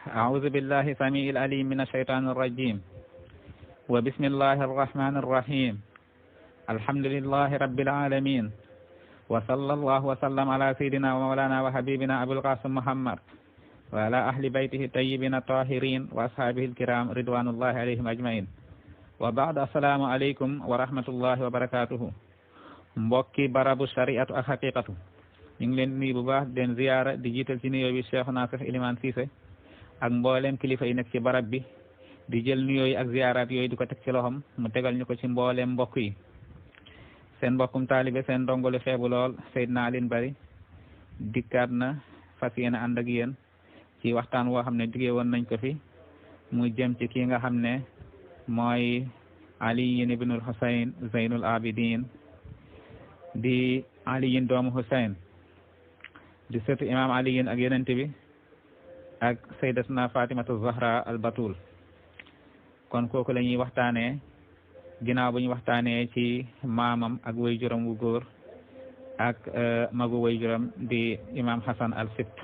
أعوذ بالله السميع العليم من الشيطان الرجيم وبسم الله الرحمن الرحيم الحمد لله رب العالمين وصلى الله وسلم على سيدنا ومولانا وحبيبنا أبو القاسم محمد وعلى أهل بيته الطيبين الطاهرين وأصحابه الكرام رضوان الله عليهم أجمعين وبعد السلام عليكم ورحمة الله وبركاته mbokki barabu shariatu ak haqiqatu ñu ngi leen nuyu bu baax den ziyaara di jiital ci nuyoo bi Cheikhuna Cheikh Elimane Cissé ak mbooleem kilifa yi nekk ci barab bi di jël nuyoo yi ak ziyaaraat yooyu di ko teg ci loxom mu tegal ñu ko ci mbooleem mbokk yi seen mbokkum taalibe seen ndongolu xeebu lool Seydina Alioune Bari dikkaat na fas yéene ànd ak yéen ci waxtaan woo xam ne digee woon nañ ko fi mu jëm ci kii nga xam ne mooy Ali ibnul Husayn Zeynul Abidin di aliyin doomu Husayn di sëtu imam aliyin ak yenente bi ak sayyidatuna Fatimatu Zahra al Batul kon kooku la ñuy waxtaanee ginnaaw bu ñu waxtaanee ci maamam ak way juram wu góor ak magu way juram di imam Hasan al Sibt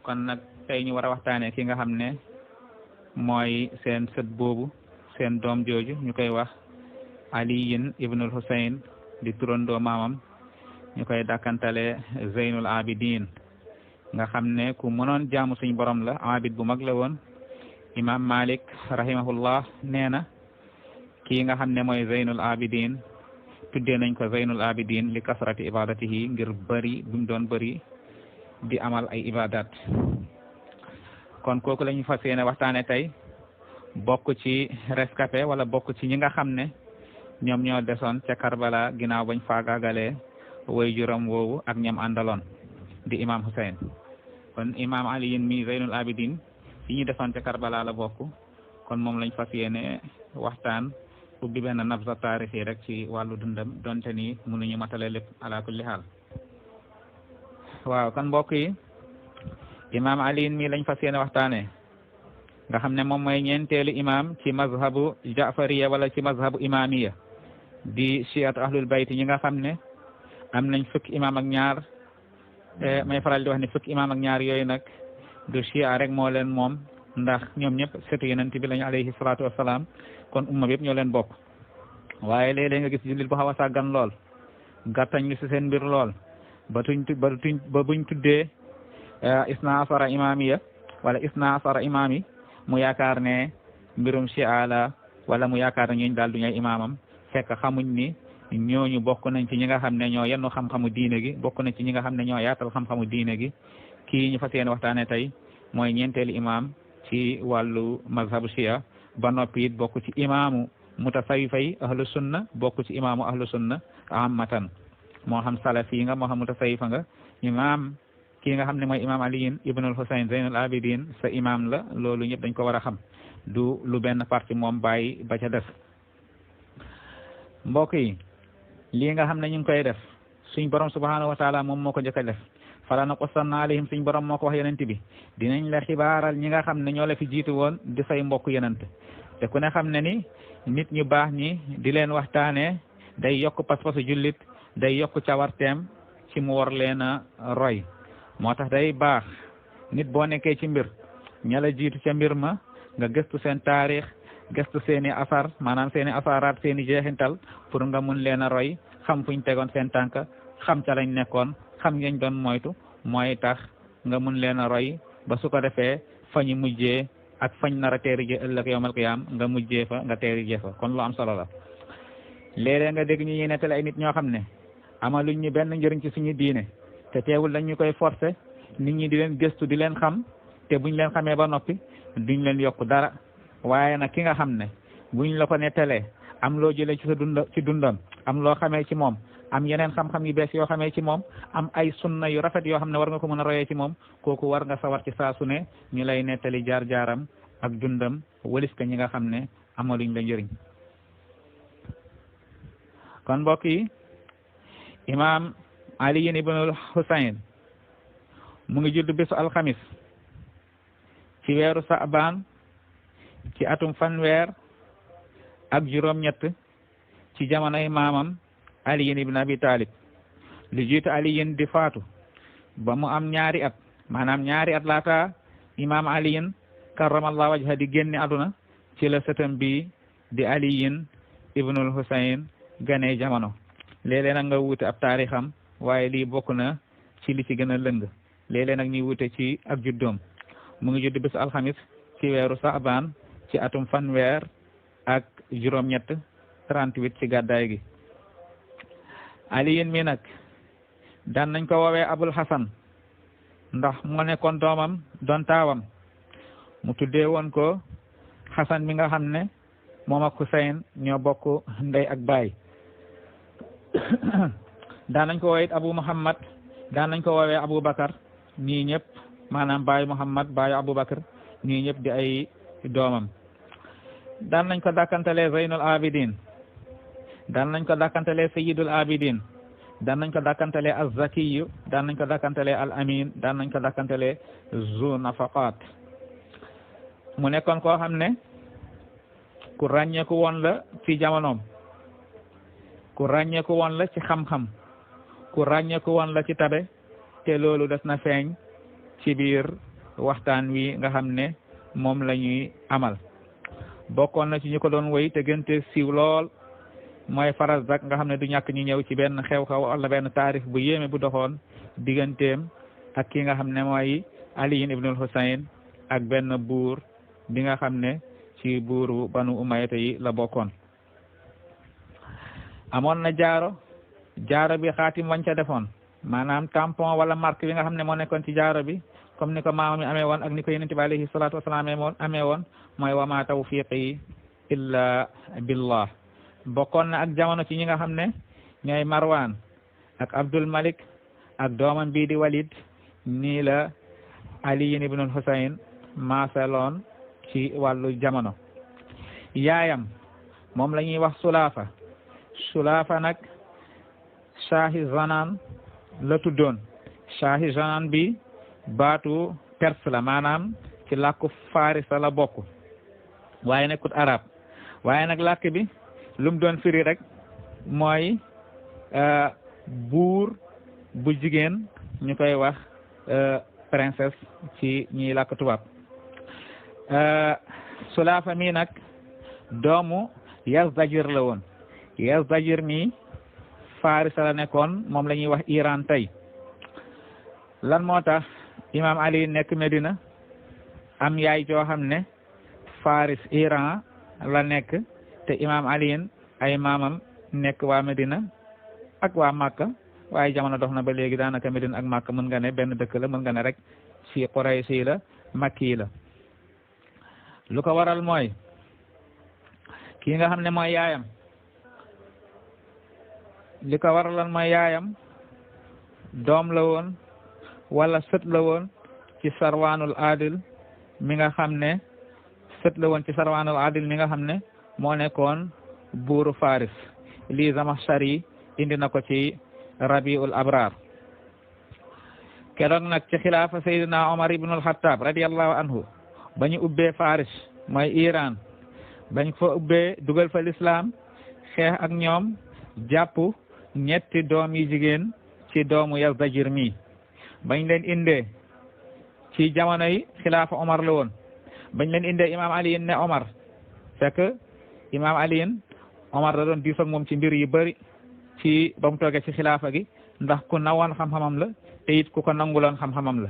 kon nag tey ñu war a waxtaanee ki nga xam ne mooy seen sët boobu seen doom jooju ñu koy wax aliyin ibnul Husayn di turandoo maamam ñu koy dàkkantale Zeynul Abidin nga xam ne ku mënoon jaamu suñ borom la abid bu mag la woon imam Malik rahimahullah nee na kii nga xam ne mooy Zeynul Abidin tuddee nañ ko Zeynul Abidin li kasrati ibadatihi ngir bëri bu mu doon bëri di amal ay ibadat kon kooku la ñu fas yéene waxtaane tey bokk ci rescapé wala bokk ci ñi nga xam ne ñoom ñoo desoon ca Karbala ginnaaw bañ faagaagalee way juram woowu ak ñam àndaloon di imam Husayn kon imam aliyin mi Zeynul Abidin yi ñu desoon ca Karbala la bokk kon moom lañ fas yéene waxtaan ubbi benn nabza taarixi rek ci wàllu dundam donte ni mënuñu matale lépp ala kulli xaal waaw kon mbokk yi imam aliyin mi lañ fas yéene waxtaane nga xam ne moom mooy ñeenteelu imam ci mazhabu jafariya wala ci mazhabu imamiya di chiatu ahlul bayt ñi nga xam ne am nañ fukki imam ak ñaar may faral di wax ne fukki imam ak ñaar yooyu nag du chia rek moo leen moom ndax ñoom ñëpp sëtu yonent bi lañu alayhi salaatu wassalaam kon umma bi yëpp ñoo leen bokk waaye léeg-léeg nga gis jullit bu xaw a sàggan lool gàttañ lu si seen mbir lool ba buñ tuddee isna asara imamiya wala isna asara imami mu yaakaar ne mbirum chia la wala mu yaakaar ne ñooñu daal du ñooy imaamam fekk xamuñ ni ñooñu bokk nañ ci ñi nga xam ne ñoo yennu xam-xamu diine gi bokk nañ ci ñi nga xam ne ñoo yaatal xam-xamu diine gi kii ñu fas yéene waxtaane tey mooy ñeenteelu imaam ci wàllu mazhabu shia ba noppi it bokk ci imaamu mutasawifay ahlu sunna bokk ci imaamu ahlu sunna ammatan moo xam salafi nga moo xam mutasawifa nga imaam kii nga xam ne mooy imam aliyin ibnul Husayn Zeynul Abidin sa imam la loolu ñëpp dañ ko war a xam du lu benn parti moom bàyyi ba ca def mbokk yi lii nga xam ne ñu ngi koy def suñ borom subhanahu wa taala moom moo ko njëkk a def fala naqussanna alayhim suñ borom moo ko wax yenent bi dinañ la xibaaral ñi nga xam ne ñoo la fi jiitu woon di say mbokk yenent te ku ne xam ne ni nit ñu baax ñi di leen waxtaanee day yokk pas-pasu jullit day yokk cawarteem ci mu war leen a roy moo tax day baax nit boo nekkee ci mbir ña la jiitu ca mbir ma nga gëstu seen taarix gëstu seeni asar maanaam seeni asaraat seeni jeexintal pour nga mun leen a roy xam fuñ tegoon seen tànk xam ca lañ nekkoon xam ngeen doon moytu mooy tax nga mun leen a roy ba su ko defee fañu mujjee ak fañ nar a teeri ji ëllëg yawmal qiyaam nga mujjee fa nga teeri jee fa kon lu am solo la léeg-léeg nga dégg ñu ñuy nettali ay nit ñoo xam ne amaluñ ñu benn njëriñ ci suñu diine te teewul dañ ñu koy forcer nit ñi di leen gëstu di leen xam te buñ leen xamee ba noppi duñ leen yokk dara waaye nag ki nga xam ne buñ la ko nettalee am loo jëlee ci sa ci dundam am loo xamee ci moom am yeneen xam-xam yu bees yoo xamee ci moom am ay sunna yu rafet yoo xam ne war nga ko mën a royee ci moom kooku war nga sawar ci saa su ne ñu lay nettali jaar-jaaram ak dundam walis ka ñi nga xam ne amaluñ la njëriñ kon mbokk yi imaam aliyin ibnul Husayn mu ngi judd bésu alxamis ci weeru Sa'baan ci atum fanweer ak juróom-ñett ci jamonoy maamam aliyin ibn abi talib lu jiitu aliyin di faatu ba mu am ñaari at maanaam ñaari at laata imam aliyin karramallahu wajha di génne aduna ci la sëtam bi di aliyin ibnul husayn gane jamono léeg-léeg nag nga wuute ab taarixam waaye lii bokk na ci li ci gën a lëng léeg-léeg nag ñuy wuute ci ak juddoom mu ngi judd bisu alxamis ci weeru saabaan ci atum fanweer ak juróom-ñett 38 ci gàddaay gi aliyin mi nag daan nañ ko woowee abul hasan ndax moo nekkoon doomam doon taawam mu tuddee woon ko hasan mi nga xam ne moom ak Husayn ñoo bokk ndey ak baay daan nañ ko woowee abu muhammad daan nañ ko woowee abu bakar ñii ñëpp maanaam baayu muhammad baayu abu bakar ñii ñëpp di ay doomam daan nañ ko dàkkantalee zeynul abidin daan nañ ko dàkkantalee sayyidul abidin daan nañ ko dàkkantalee az-zakiyu daan nañ ko dàkkantalee al amin daan nañ ko dàkkantalee zu nafaqat mu nekkoon koo xam ne ku ràññeeku woon la ci jamonoom ku ràññeeku woon la ci xam-xam ku ràññeeku woon la ci tabe te loolu des na feeñ ci biir waxtaan wi nga xam ne moom la ñuy amal bokkoon na ci ñu ko doon woy te gënte siiw lool mooy Farazdak nga xam ne du ñàkk ñu ñëw ci benn xew-xew wala benn taarix bu yéeme bu doxoon digganteem ak ki nga xam ne mooy aliyin ibnul husayn ak benn buur bi nga xam ne ci buuru banu umayata yi la bokkoon amoon na jaaro bi xaatim wañ ca defoon maanaam tampon wala marque bi nga xam ne moo nekkoon ci jaaro bi comme ni ko maama mi amee woon ak ni ko yonent bi alayhi salaatu wasalaam amee woon mooy wa ma tawfiqi illa billah bokkoon na ak jamono ci ñi nga xam ne ñooy Marwan ak Abdul Malik ak doomam bii di Walid nii la aliyin ibnul husayn maaseloon ci wàllu jamono yaayam moom la ñuy wax Sulaafa nag Shahi Zanan la tuddoon Shahi Zanan bi baatu perse la maanaam ci làkku farisa la bokk waaye nekkut arab waaye nag làkk bi lum doon firi rek mooy buur bu jigéen ñu koy wax princesse ci ñiy làkk tubaab Sulaafa mi nag doomu Yazdajir la woon Yazdajir mi farisa la nekkoon moom la ñuy wax Iran tey lan moo tax imam Ali nekk Medina am yaay joo xam ne faris Iran la nekk te imam aliyin ay maamam nekk waa Medina ak waa Makka waaye jamono dox na ba léegi daanaka Medina ak Makka mën nga ne benn dëkk la mën nga ne rek ci Qurayshi la Makki la lu ko waral mooy kii nga xam ne mooy yaayam li ko waraloon mooy yaayam doom la woon wala sët la woon ci sarwaanul adil mi nga xam ne sët la woon ci sarwaanul adil mi nga xam ne moo nekkoon buuru Faris lii Zamakhshari indi na ko ci Rabiul Abrar keroog nag ci xilaafa Seydina Omar ibnul Xattaab radiyallahu anhu ba ñu ubbee Faris mooy Iran bañ fa ubbee dugal fa lislaam xeex ak ñoom jàpp ñetti doom yi jigéen ci doomu Yazdajir mi bañ leen indee ci jamono yi xilaafa Omar la woon bañ leen indee imam aliyin ne Omar fekk imam aliyin Omar da doon diis ak moom ci mbir yu bëri ci ba mu toogee ci xilaafa gi ndax ku nawoon xam-xamam la te it ku ko nanguloon xam-xamam la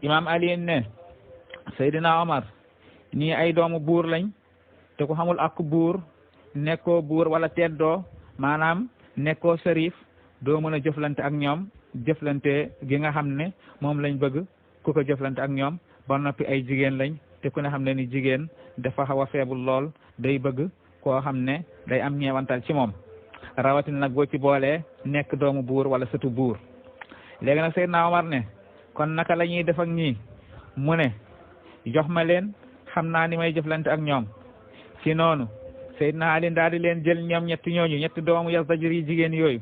imam aliyin ne Seydina Omar ñii ay doomu buur lañ te ku xamul ak buur nekkoo buur wala teddoo maanaam nekkoo sharif doo mën a jëflante ak ñoom jëflante gi nga xam ne moom lañ bëgg ku ko jëflante ak ñoom ba noppi ay jigéen lañ te ku ne xam ne ni jigéen dafa xaw a feebul lool day bëgg koo xam ne day am ñeewantal ci moom rawatina nag boo ci boolee nekk doomu buur wala sëtu buur léegi nag Seydina Omar ne kon naka la ñuy def ak ñii mu ne jox ma leen xam naa ni may jëflante ak ñoom ci noonu Seydina Ali daal di leen jël ñoom ñetti doomu Yazdajir yi jigéen yooyu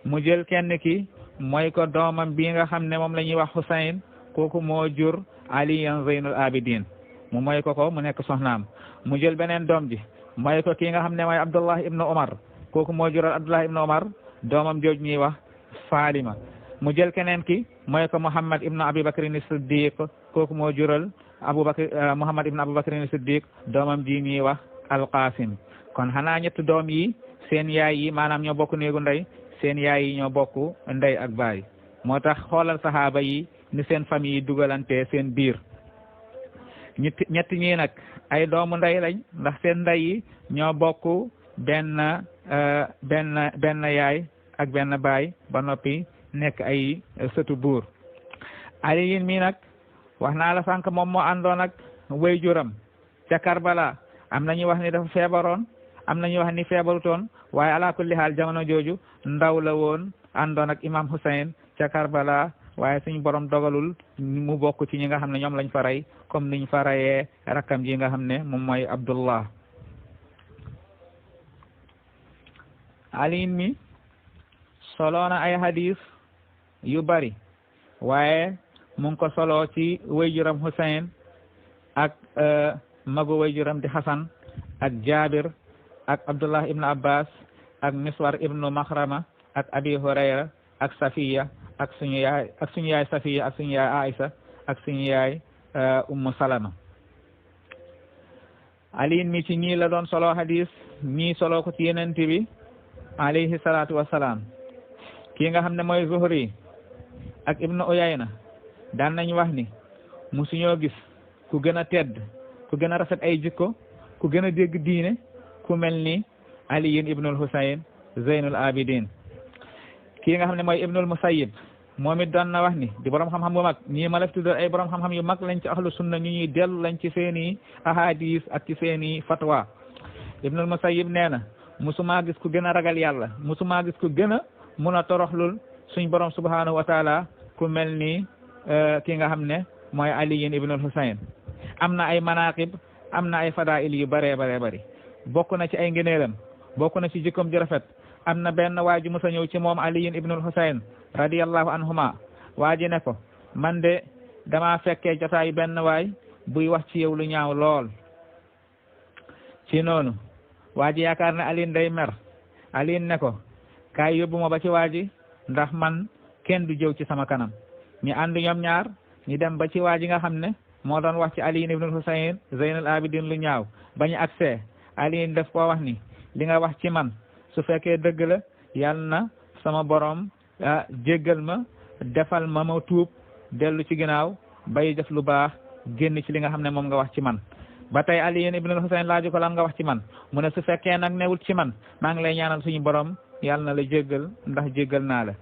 mu jël kenn ki mooy ko doomam bii nga xam ne moom la ñuy wax Husayn kooku moo jur Aliyan Zeynul Abidin mu mooy ko mu nekk soxnaam mu jël beneen doom ji mooy ko kii nga xam ne mooy Abdullah ibnu Omar kooku moo jural Abdullah ibnu Omar doomam jooj ñuy wax Falima mu jël keneen ki mooy ko Muhammad ibnu Abi Bakrin Siddiq kooku moo jural Muhammad ibnu Abi Bakrin Siddiq doomam ji ñuy wax Alqasim kon xanaa ñett doom yi seen yaay yi maanaam ñoo bokk néegu ndey seen yaay yi ñoo bokk ndey ak baay moo tax xoolal saxaaba yi ni seen famille yi dugalante seen biir ñett ñi nag ay doomu ndey lañ ndax seen ndey yi ñoo bokk benn yaay ak benn baay ba noppi nekk ay sëtu buur Aliyin mi nag wax naa la sànq moom moo àndoon ak waajuram ca Karbala am na ñu wax ni dafa feebaroon am na ñu wax ni feebarutoon waaye ala kulli haal jamono jooju ndaw la woon àndoon ak imam Hussein ca Karbala waaye suñu borom dogalul mu bokk ci ñi nga xam ne ñoom lañ fa rey comme niñ fa reyee rakkam ji nga xam ne moom mooy Abdullah Aliyin mi soloona ay hadis yu bari waaye mu ngi ko solo ci wayjuram Hussein ak magu wayjuram di Hasan ak Jabir ak Abdullah ibn Abbas ak Miswar ibnu Makhrama ak Abi Hurayra ak Safiya ak suñu yaay Safiya ak suñu yaay Aisha ak suñu yaay Ummu Salama Aliyin mi ci ñii la doon solo hadis ñii solo ko ci Yonent bi alayhi salaatu wassalaam kii nga xam ne mooy Zuhri ak Ibnu Uyayna daan nañ wax ni musuñoo gis ku gën a tedd ku gën a rafet ay jikko ku gën a dégg diine ku mel ni Aliyin ibnul Husayn Zeynul Abidin kii nga xam ne mooy Ibnul Musayyib moom it doon na wax ni di borom xam-xam bu mag ñii ma la fi tuddal ay borom xam-xam yu mag lañ ci ahlu sunna ñu ñuy dellu lañ ci seeni ahadis ak ci seeni fatwa Ibnul Musayyib nee na musuma gis ku gën a ragal yàlla musuma gis ku gën a mun a toroxlul suñ borom subhanahu wa taala ku mel ni ki nga xam ne mooy Aliyin ibnul Husayn am na ay manaqib am na ay fadail yu bëree bëri bokk na ci ay ngëneelam bokk na ci jikkoom ju rafet am na benn waa ji musa ñëw ci moom Aliyin ibnul Husayn radiyallahu anhuma waa ji ne ko man de dama fekkee jotaayu benn waay buy wax ci yow lu ñaaw lool ci noonu waa ji yaakaar ne Aliyin day mer Aliyin ne ko kaay yóbbu ma ba ci waa ji ndax man kenn du jëw ci sama kanam ñu ànd ñoom ñaar ñu dem ba ci waa ji nga xam ne moo doon wax ci Aliyin ibnul Husayn Zeynul Abidin lu ñaaw ba ñu agsee Aliyin daf koo wax ni li nga wax ci man su fekkee dëgg la yal na sama borom jéggal ma defal ma tuub dellu ci ginnaaw bay def lu baax génn ci li nga xam ne moom nga wax ci man ba tey Aliyin ibnul Husayn laaju ko lan nga wax ci man mu ne su fekkee nag newul ci man maa ngi lay ñaanal suñu borom yàlla na la jéggal ndax jéggal naa la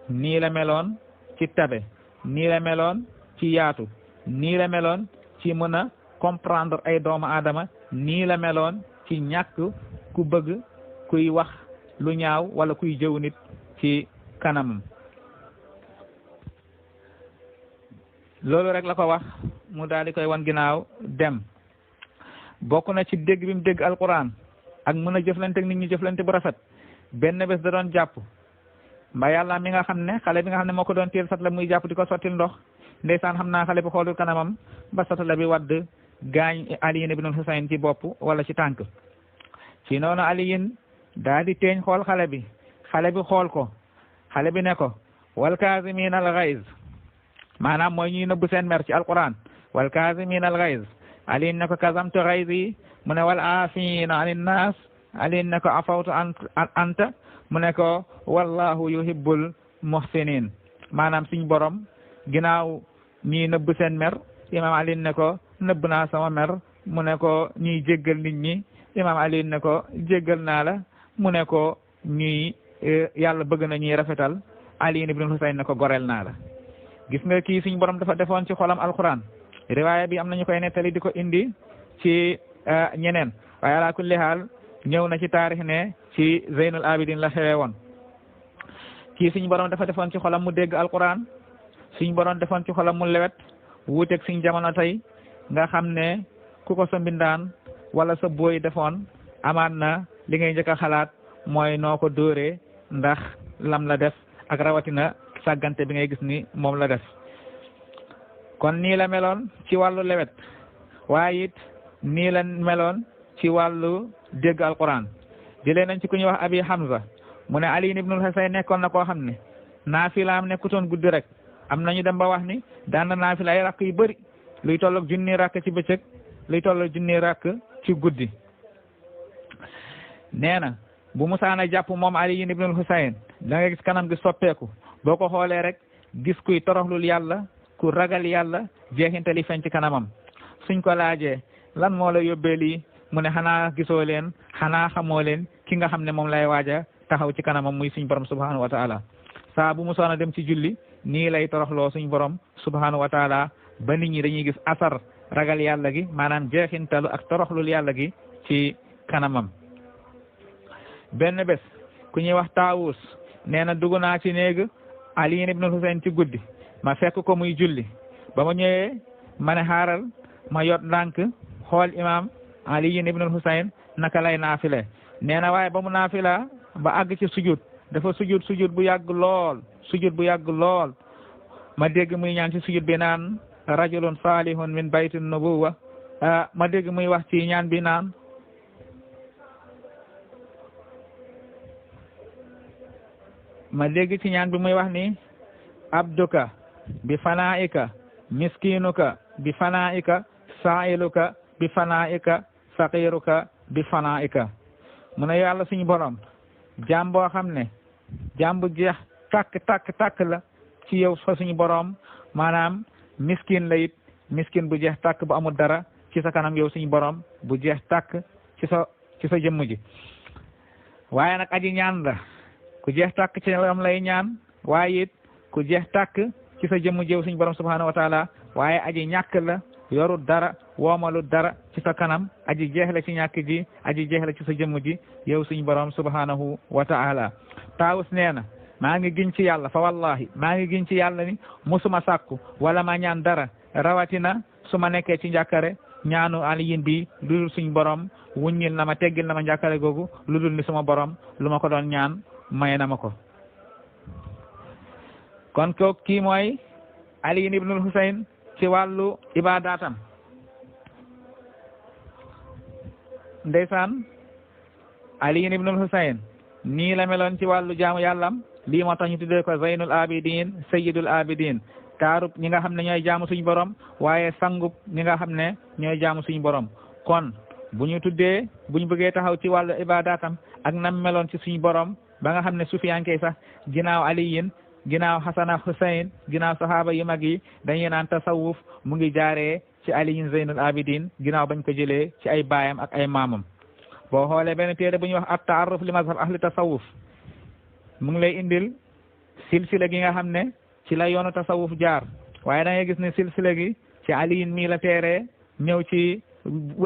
nii la meloon ci tabe nii la meloon ci yaatu nii la meloon ci mën a comprendre ay doomu aadama nii la meloon ci ñàkk ku bëgg kuy wax lu ñaaw wala kuy jëw nit ci kanamam loolu rek la ko wax mu daal di koy wan ginnaaw dem bokk na ci dégg bi mu dégg alquran ak mën a jëflante ak nit ñi jëflante bu rafet benn bés da doon jàpp mba yàlla mi nga xam ne xale bi nga xam ne moo ko doon teel satala muy jàpp di ko sottil ndox ndeysaan xam naa xale bi xoolul kanamam ba satala bi wadd gaañ Aliyin ibnul Husayn ci bopp wala ci tànk ci noonu Aliyin daal di teeñ xool xale bi xool ko xale bi ne ko wal kaazimiin al ghayz maanaam mooy ñuy nëbb seen mer ci alquran wal kaazimiin al ghayz Aliyin ne ko kazamtu ghayzi mu ne wal aafiina anin naas Aliyin ne ko afawtu anta mu ne ko wallahu yuhibbul muhsinin maanaam suñ borom ginnaaw ñii nëbb seen mer imam Aliyin ne ko nëbb naa sama mer mu ne ko ñuy jéggal nit ñi imam Aliyin ne ko jéggal naa la mu ne ko ñuy yàlla bëgg na ñuy rafetal Aliyin ibnul Husayn ne ko goreel naa la gis nga kii suñ borom dafa defoon ci xolam alquran riwaaya bi am nañu koy nettali di ko indi ci ñeneen waaye ala kulli haal ñëw na ci taarix ne ci Zeynul Abidin la xewe woon kii suñ borom dafa defoon ci xolam mu dégg alquran suñ borom defoon ci xolam mu lewet wuuteeg suñ jamono tey nga xam ne ku ko sa mbindaan wala sa booy defoon amaat na li ngay njëkk a xalaat mooy noo ko dóoree ndax lam la def ak rawatina sàggante bi ngay gis ni moom la def kon nii la meloon ci wàllu lewet waaye it nii la meloon ci wàllu dégg alquran jëlee nañ ci ku ñuy wax Abi Hamza mu ne Ali ibnul Husayn nekkoon na koo xam ne naafilaam nekkutoon guddi rek am nañu dem ba wax ni daan na naafila ay rakk yu bëri luy tolloog junni rakk ci bëccëg luy tolloog junni rakk ci guddi. nee na bu musaana jàpp moom Ali ibnul Husayn da nga gis kanam gi soppeeku boo ko xoolee rek gis kuy toroxlul yàlla ku ragal yàlla jeexintali feeñ ci kanamam. suñ ko laajee lan moo la yóbbee lii mu ne xanaa gisoo leen xanaa xamoo leen ki nga xam ne moom lay waaja taxaw ci kanamam muy suñ borom subhanahu wa taala. saa bu musaana dem ci julli nii lay toroxloo suñ borom subhanahu wa taala ba nit ñi dañuy gis asar ragal yàlla gi maanaam jeexintalu ak toroxlul yàlla gi ci kanamam. benn bés ku ñuy wax Taawus nee na dugg naa ci néeg Ali ibnul Husayn ci guddi ma fekk ko muy julli ba ma ñëwee ma ne xaaral ma yot ndànk xool imaam Ali ibnul Husayn naka lay naafile. nee na waaye ba mu naafila ba àgg ci sujud dafa sujud bu yàgg lool ma dégg muy ñaan ci sujud bi naan rajulun salihun min baytin nubuwa ma dégg muy wax ci ñaan bi naan ma dégg ci ñaan bi muy wax ni abduka bi fanaika miskinuka bi fanaika sa'iluka bi fanaika faqiruka bi fanaika mu ne yàlla suñu borom jaam boo xam ne jaam bu jeex tàkk la ci yow fa suñu borom maanaam miskin la it miskin bu jeex tàkk bu amul dara ci sa kanam yow suñu borom bu jeex tàkk ci sa jëmm ji waaye nag aji ñaan la ku jeex tàkk ci lam lay ñaan waaye it ku jeex tàkk ci sa jëmm jëw suñu borom subhanahu wa taala waaye aji ñàkk la yorut dara woomalut dara ci sa kanam aji jeexle ci ñàkk ji aji jeexle ci sa jëmm ji yow suñu borom subhanahu wa taala. Taawus nee na maa ngi giñ ci yàlla fa wallahi maa ngi giñ ci yàlla ni musuma sàkku wala ma ñaan dara rawatina su ma nekkee ci njàkkare ñaanu aliyin bi lu dul suñu borom wuññil na ma teggil na ma njàkkare googu lu dul ni suma borom lu ma ko doon ñaan may na ma ko. kon ko kii mooy Ali ibnul Husayn ci wàllu ibadatam. ndeysaan Ali ibnul Husayn nii la meloon ci wàllu jaamu yàllam lii moo tax ñu tuddee ko Zaynul Abidin Sayyidul Abidin kaarub ñi nga xam ne ñooy jaamu suñu borom waaye sangub ñi nga xam ne ñooy jaamu suñu borom. kon bu ñu bëggee taxaw ci wàllu ibadatam ak nam meloon ci suñu borom ba nga xam ne sufiyanke sax ginnaaw aliyin ginnaaw Hasan ak Husayn ginnaaw sahaaba yu mag yi dañuy naan tasawuf mu ngi jaaree ci aliyin Zaynul Abidin ginnaaw bañ ko jëlee ci ay baayam ak ay maamam. boo xoolee benn téere bu ñuy wax at-ta'arruf li mazhab ahli tasawuf mu ngi lay indil silsila gi nga xam ne ci la yoonu tasawuf jaar waaye da ngay gis ne silsila gi ci aliyin mii la teeree ñëw ci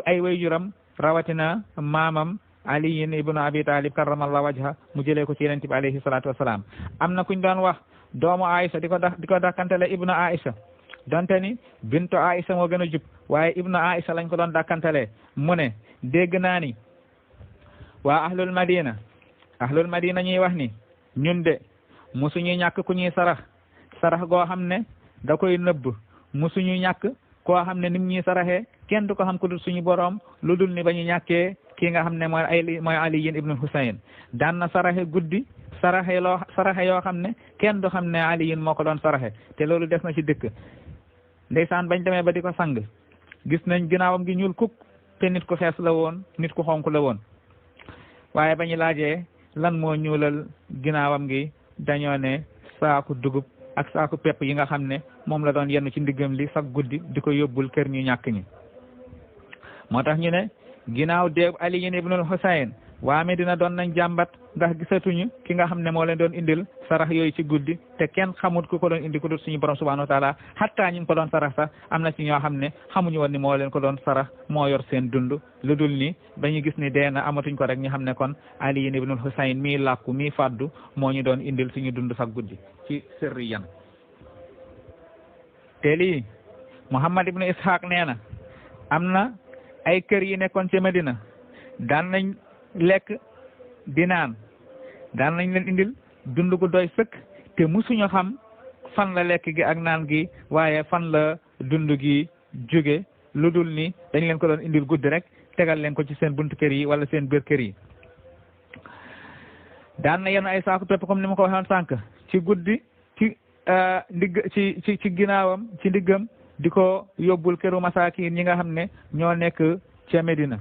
ay wayjuram rawatina maamam aliyin ibnu abi talib karramallahu wajha mu jëlee ko ci yonent bi alayhi salatu wassalam. am na kuñ doon wax doomu Aïcha di ko dakkantele ibnu Aïcha donte ni bintu Aïcha moo gën a jub waaye ibnu Aïcha lañ ko doon dakkantele mu ne dégg naa ni waa ahlul madina ñuy wax ni ñun de musuñu ñàkk ku ñuy sarax goo xam ne da koy nëbb musuñu ñàkk koo xam ne nim ñuy saraxee kenn du ko xam ku dul suñu borom lu dul ni ba ñu ñàkkee kii nga xam ne mooy aliyin ibnul Husayn daan na saraxe guddi saraxe yoo xam ne kenn du xam ne aliyin moo ko doon saraxe te loolu des na ci dëkk. ndeysaan bañ demee ba di ko sang gis nañ ginnaawam gi ñuul kuk te nit ku xees la woon nit ku xonk la woon waaye bañu laajee lan moo ñuulal ginnaawam gi dañoo ne saaku dugub ak saaku pepp yi nga xam ne moom la doon yenn ci ndiggam li sax guddi di ko yóbbul kër ñu ñàkk ñi. moo tax ñu ne ginnaaw deeb Ali ibnul Husayn waa Medina doon nañ jàmbat ndax gisatuñu ki nga xam ne moo leen doon indil sarax yooyu ci guddi te kenn xamut ku ko doon indi ku dul suñu borom subhanahu wa taala hatta ñu ko doon sarax sax am na ci ñoo xam ne xamuñu woon ni moo leen ko doon sarax moo yor seen dund lu dul ni dañuy gis ni dee na amatuñ ko rek ñu xam ne kon Ali ibnul Husayn mii làkku mii fàddu moo ñu doon indil suñu dund sax guddi ci sirriyan. te lii Muhammad ibnu Ishaq nee na am na ay kër yi nekkoon ci Medina daan nañ lekk di naan daan nañ leen indil dund gu doy sëkk te musuñu xam fan la lekk gi ak naan gi waaye fan la dund gi jóge lu dul ni dañ leen ko doon indil guddi rek tegal leen ko ci seen buntu kër yi wala seen biir kër yi. daan na yenn ay saaku pepp comme ni ma ko waxoon sànq ci guddi ndigg ci ginnaawam ci ndiggam di ko yóbbul këru masaakin ñi nga xam ne ñoo nekk ca Medina.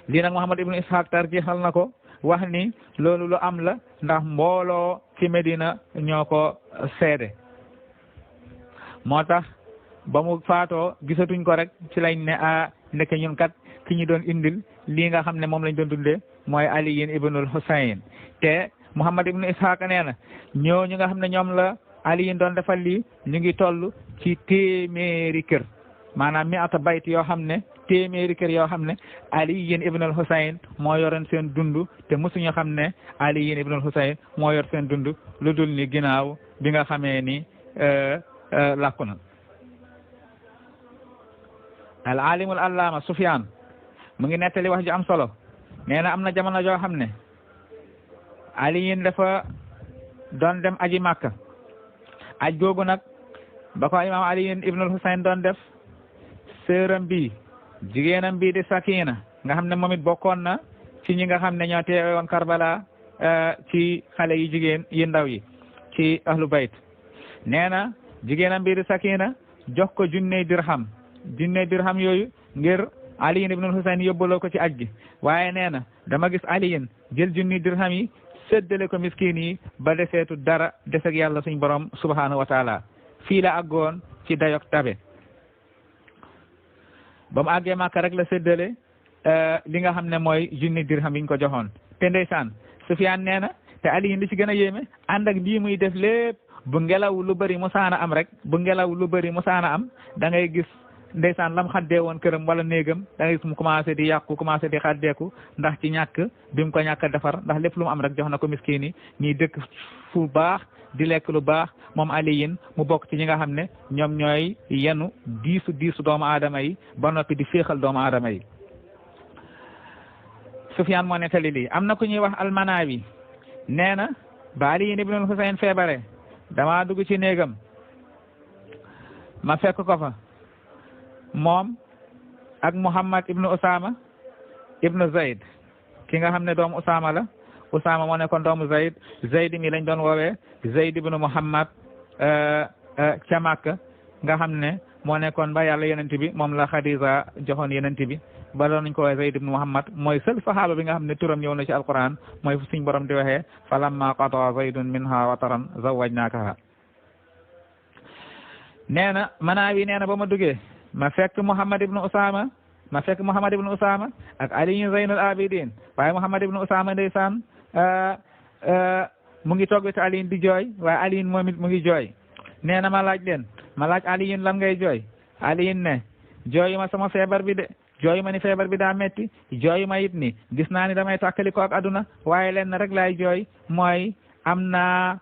lii nag Muhammad ibnu Ishaq tarjixal na ko wax ni loolu lu am la ndax mbooloo ci Medina ñoo ko seede moo tax ba mu faatoo gisatuñ ko rek ci lañ ne ndeke ñun kat ki ñu doon indil lii nga xam ne moom lañ doon dundee mooy aliyin ibnul Husayn te Muhammad ibnu Ishaq nee na ñooñu nga xam ne ñoom la aliyin doon defal lii ñu ngi toll ci téeméeri kër maanaam mi ata bayt yoo xam ne téeméeri kër yoo xam ne aliyin ibnul Husayn moo yoroon seen dund te mosuñu xam ne aliyin ibnul Husayn moo yor seen dund lu dul ni ginnaaw bi nga xamee ni làkku na. al alimul allama Sufyaan mu ngi nettali wax ju am solo nee na am na jamono joo xam ne aliyin dafa doon dem aji Makka aj googu nag ba ko imaam aliyin ibnul Husayn doon def sëram bi jigéenam bii di Sakina nga xam ne moom it bokkoon na ci ñi nga xam ne ñoo teewe woon Karbala ci xale yi jigéen yi ndaw yi ci ahlu bayt nee na jigéenam bii di Sakina jox ko junney dirham yooyu ngir aliyin ibnul Husayn yóbbaloo ko ci aj gi waaye nee na dama gis aliyin jël junni dirham yi séddale ko miskin yi ba deseetu dara deseg yàlla suñ borom subhanahu wa taala fii la àggoon ci dayok tabe ba mu àggee Màkka rek la séddale li nga xam ne mooy junni dirham yi ñu ko joxoon te ndeysaan Sufyaan nee na te aliyin li ci gën a yéeme ànd ak lii muy def lépp bu ngelaw lu bëri musaana am rek da ngay gis ndeysaan lam xaddee woon këram wala néegam da ngay gis mu commencé di yàqu commencé di xaddeeku ndax ci ñàkk bi mu ko ñàkk a defar ndax lépp lu mu am rek jox na ko miskin yi ñiy dëkk fu baax di lekk lu baax moom aliyin mu bokk ci ñi nga xam ne ñoom ñooy yenu diisu doomu aadama yi ba noppi di féexal doomu aadama yi. Sufyaan moo nettali lii am na ku ñuy wax almanaawi nee na ba aliyin ibnul Husayn feebare dama dugg ci néegam ma fekk ko fa moom ak Muhammad ibnu Usama ibnu Zayd ki nga xam ne doomu Usama la Usama moo nekkoon doomu Zayd mi lañ doon woowee Zayd ibnu Muhammad ca Makka nga xam ne moo nekkoon ba yàlla yonent bi moom la Khadija joxoon yonent bi ba doon nañ ko woowee Zayd ibnu Muhammad mooy seul sahaaba bi nga xam ne turam ñëw na ci alquran mooy fu suñ borom di waxee falamma qadaa Zaydun minha wataran zawwajnaakaha nee na Manaawi nee na ba ma duggee ma fekk Muhammad ibnu Usama ak Ali Zaynul Abidin waaye Muhammad ibnu Usama ndeysaan mu ngi toog ci Ali di jooy waaye Ali moom it mu ngi jooy nee na ma laaj Ali lan ngay jooy Ali ne jooyu ma sama feebar bi de jooyu ma ni feebar bi daa metti jooyu ma it ni gis naa ni damay tàkkali ko ak aduna waaye leen rek laay jooy mooy am naa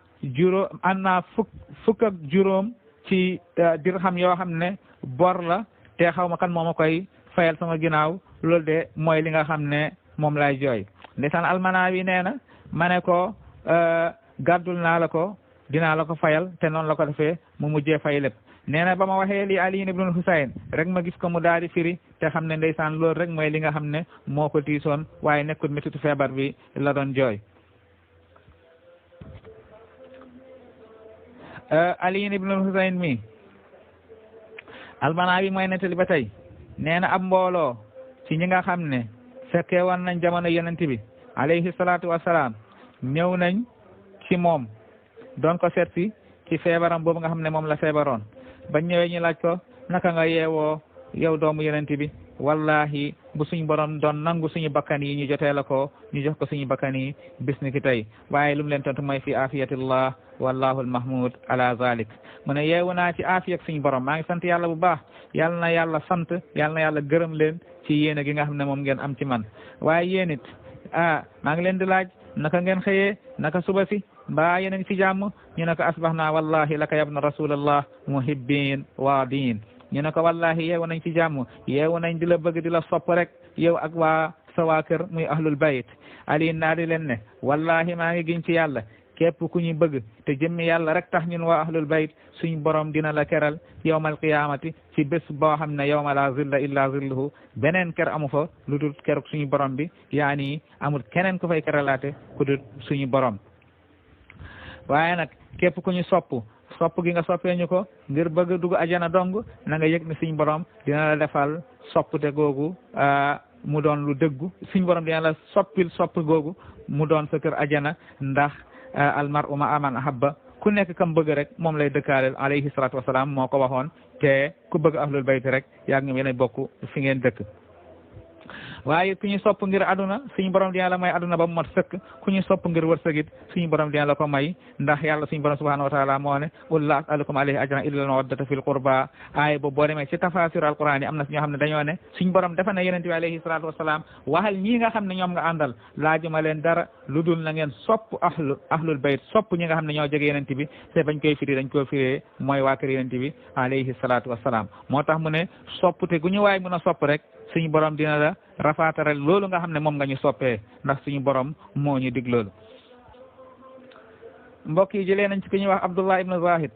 fukk ak juróom ci dirham yoo xam ne bor la te xaw ma kan moo ma koy fayal sama ginnaaw loolu de mooy li nga xam ne moom lay jooy ndeysaan almanaawi nee na ma ne ko gàddul naa la ko dinaa la ko fayal te noonu la ko defee mu mujjee fay lépp nee na ba ma waxee lii Ali ibnul Husayn rek ma gis ko mu daal di firi te xam ne ndeysaan loolu rek mooy li nga xam ne moo ko tiisoon waaye nekkul méttitu feebar bi la doon jooy Ali ibnul Husayn mi almanaawi mooy nettali ba tey nee na ab mbooloo ci ñi nga xam ne fekkee woon nañ jamono yonent bi alayhi salaatu wasalaam ñëw nañ ci moom doon ko seet si ci feebaram boobu nga xam ne moom la feebaroon ba ñëwee ñu laaj ko naka nga yeewoo yow doomu yonent bi wallahi bu suñu borom doon nangu suñu bakkan yi ñu jotee la ko ñu jox ko suñu bakkan yi bis ni ki tey waaye lu mu leen tontu mooy fi afiyatillah wallahu almahmud ala zalik mu ne yeewu naa ci afiyat suñu borom maa ngi sant yàlla bu baax yàlla na yàlla sant yàlla na yàlla gërëm leen ci yéene gi nga xam ne moom ngeen am ci man waaye yéen it maa ngi leen di laaj naka ngeen xëyee naka suba si mbaa yéen a ngi ci jàmm ñu ne ko asbahna wallahi laka yabna rasulallah muhibbin waadin ñu ne ko wallahi yeewu nañ ci jàmm yeewu nañ di la bëgg di la sopp rek yow ak waa sa waa kër muy ahlul bayt ali naa di leen ne wallahi maa ngi giñ ci yàlla képp ku ñu bëgg te jëmmi yàlla rek tax ñun waa ahlul bayt suñ borom dina la keral yawmal qiyamati ci bés boo xam ne yawma la zilla illa zilluhu beneen ker amu fa lu dul keruk suñu borom bi yaani amul keneen ku fay keralaate ku dul suñu borom waaye nag képp ku ñu sopp gi nga soppee ñu ko ngir bëgg dugg ajana dong na nga yëg ne suñ borom dina la defal soppute googu mu doon lu dëggu suñ borom dina la soppil sopp googu mu doon sa kër ajana ndax almar'u ma'a man ahabba ku nekk kam bëgg rek moom lay dëkkaaleel alayhi salaatu wasalaam moo ko waxoon te ku bëgg ahlul bayt rek yaa ngi yéen bokk fi ngeen dëkk. waaye ku ñu sopp ngir aduna suñu borom dina la may aduna ba mu mat sëkk ku ñu sopp ngir wërsëgit suñu borom dina la ko may ndax yàlla suñu borom subhanahu wa taala moo ne qul laa as'alukum alayhi ajran illa al-mawaddata fil qurba aay boobu boo demee ci tafasir alquran yi am na si ñoo xam ne dañoo ne suñu borom dafa ne yonent bi alayhi salatu wasalaam waxal ñii nga xam ne ñoom nga àndal laajuma leen dara lu dul na ngeen sopp ahlul bayt sopp ñi nga xam ne ñoo jege yonent bi te bañ koy firi dañ koo firee mooy waa kër yonent bi alayhi salatu wasalaam moo tax mu ne soppute gu ñu waay mën a sopp rek suñu borom dina la rafaataral loolu nga xam ne moom nga ñu soppee ndax suñu borom moo ñu dig loolu. mbokk yi jëlee nañ ci ku ñuy wax Abdullah ibnu Zahid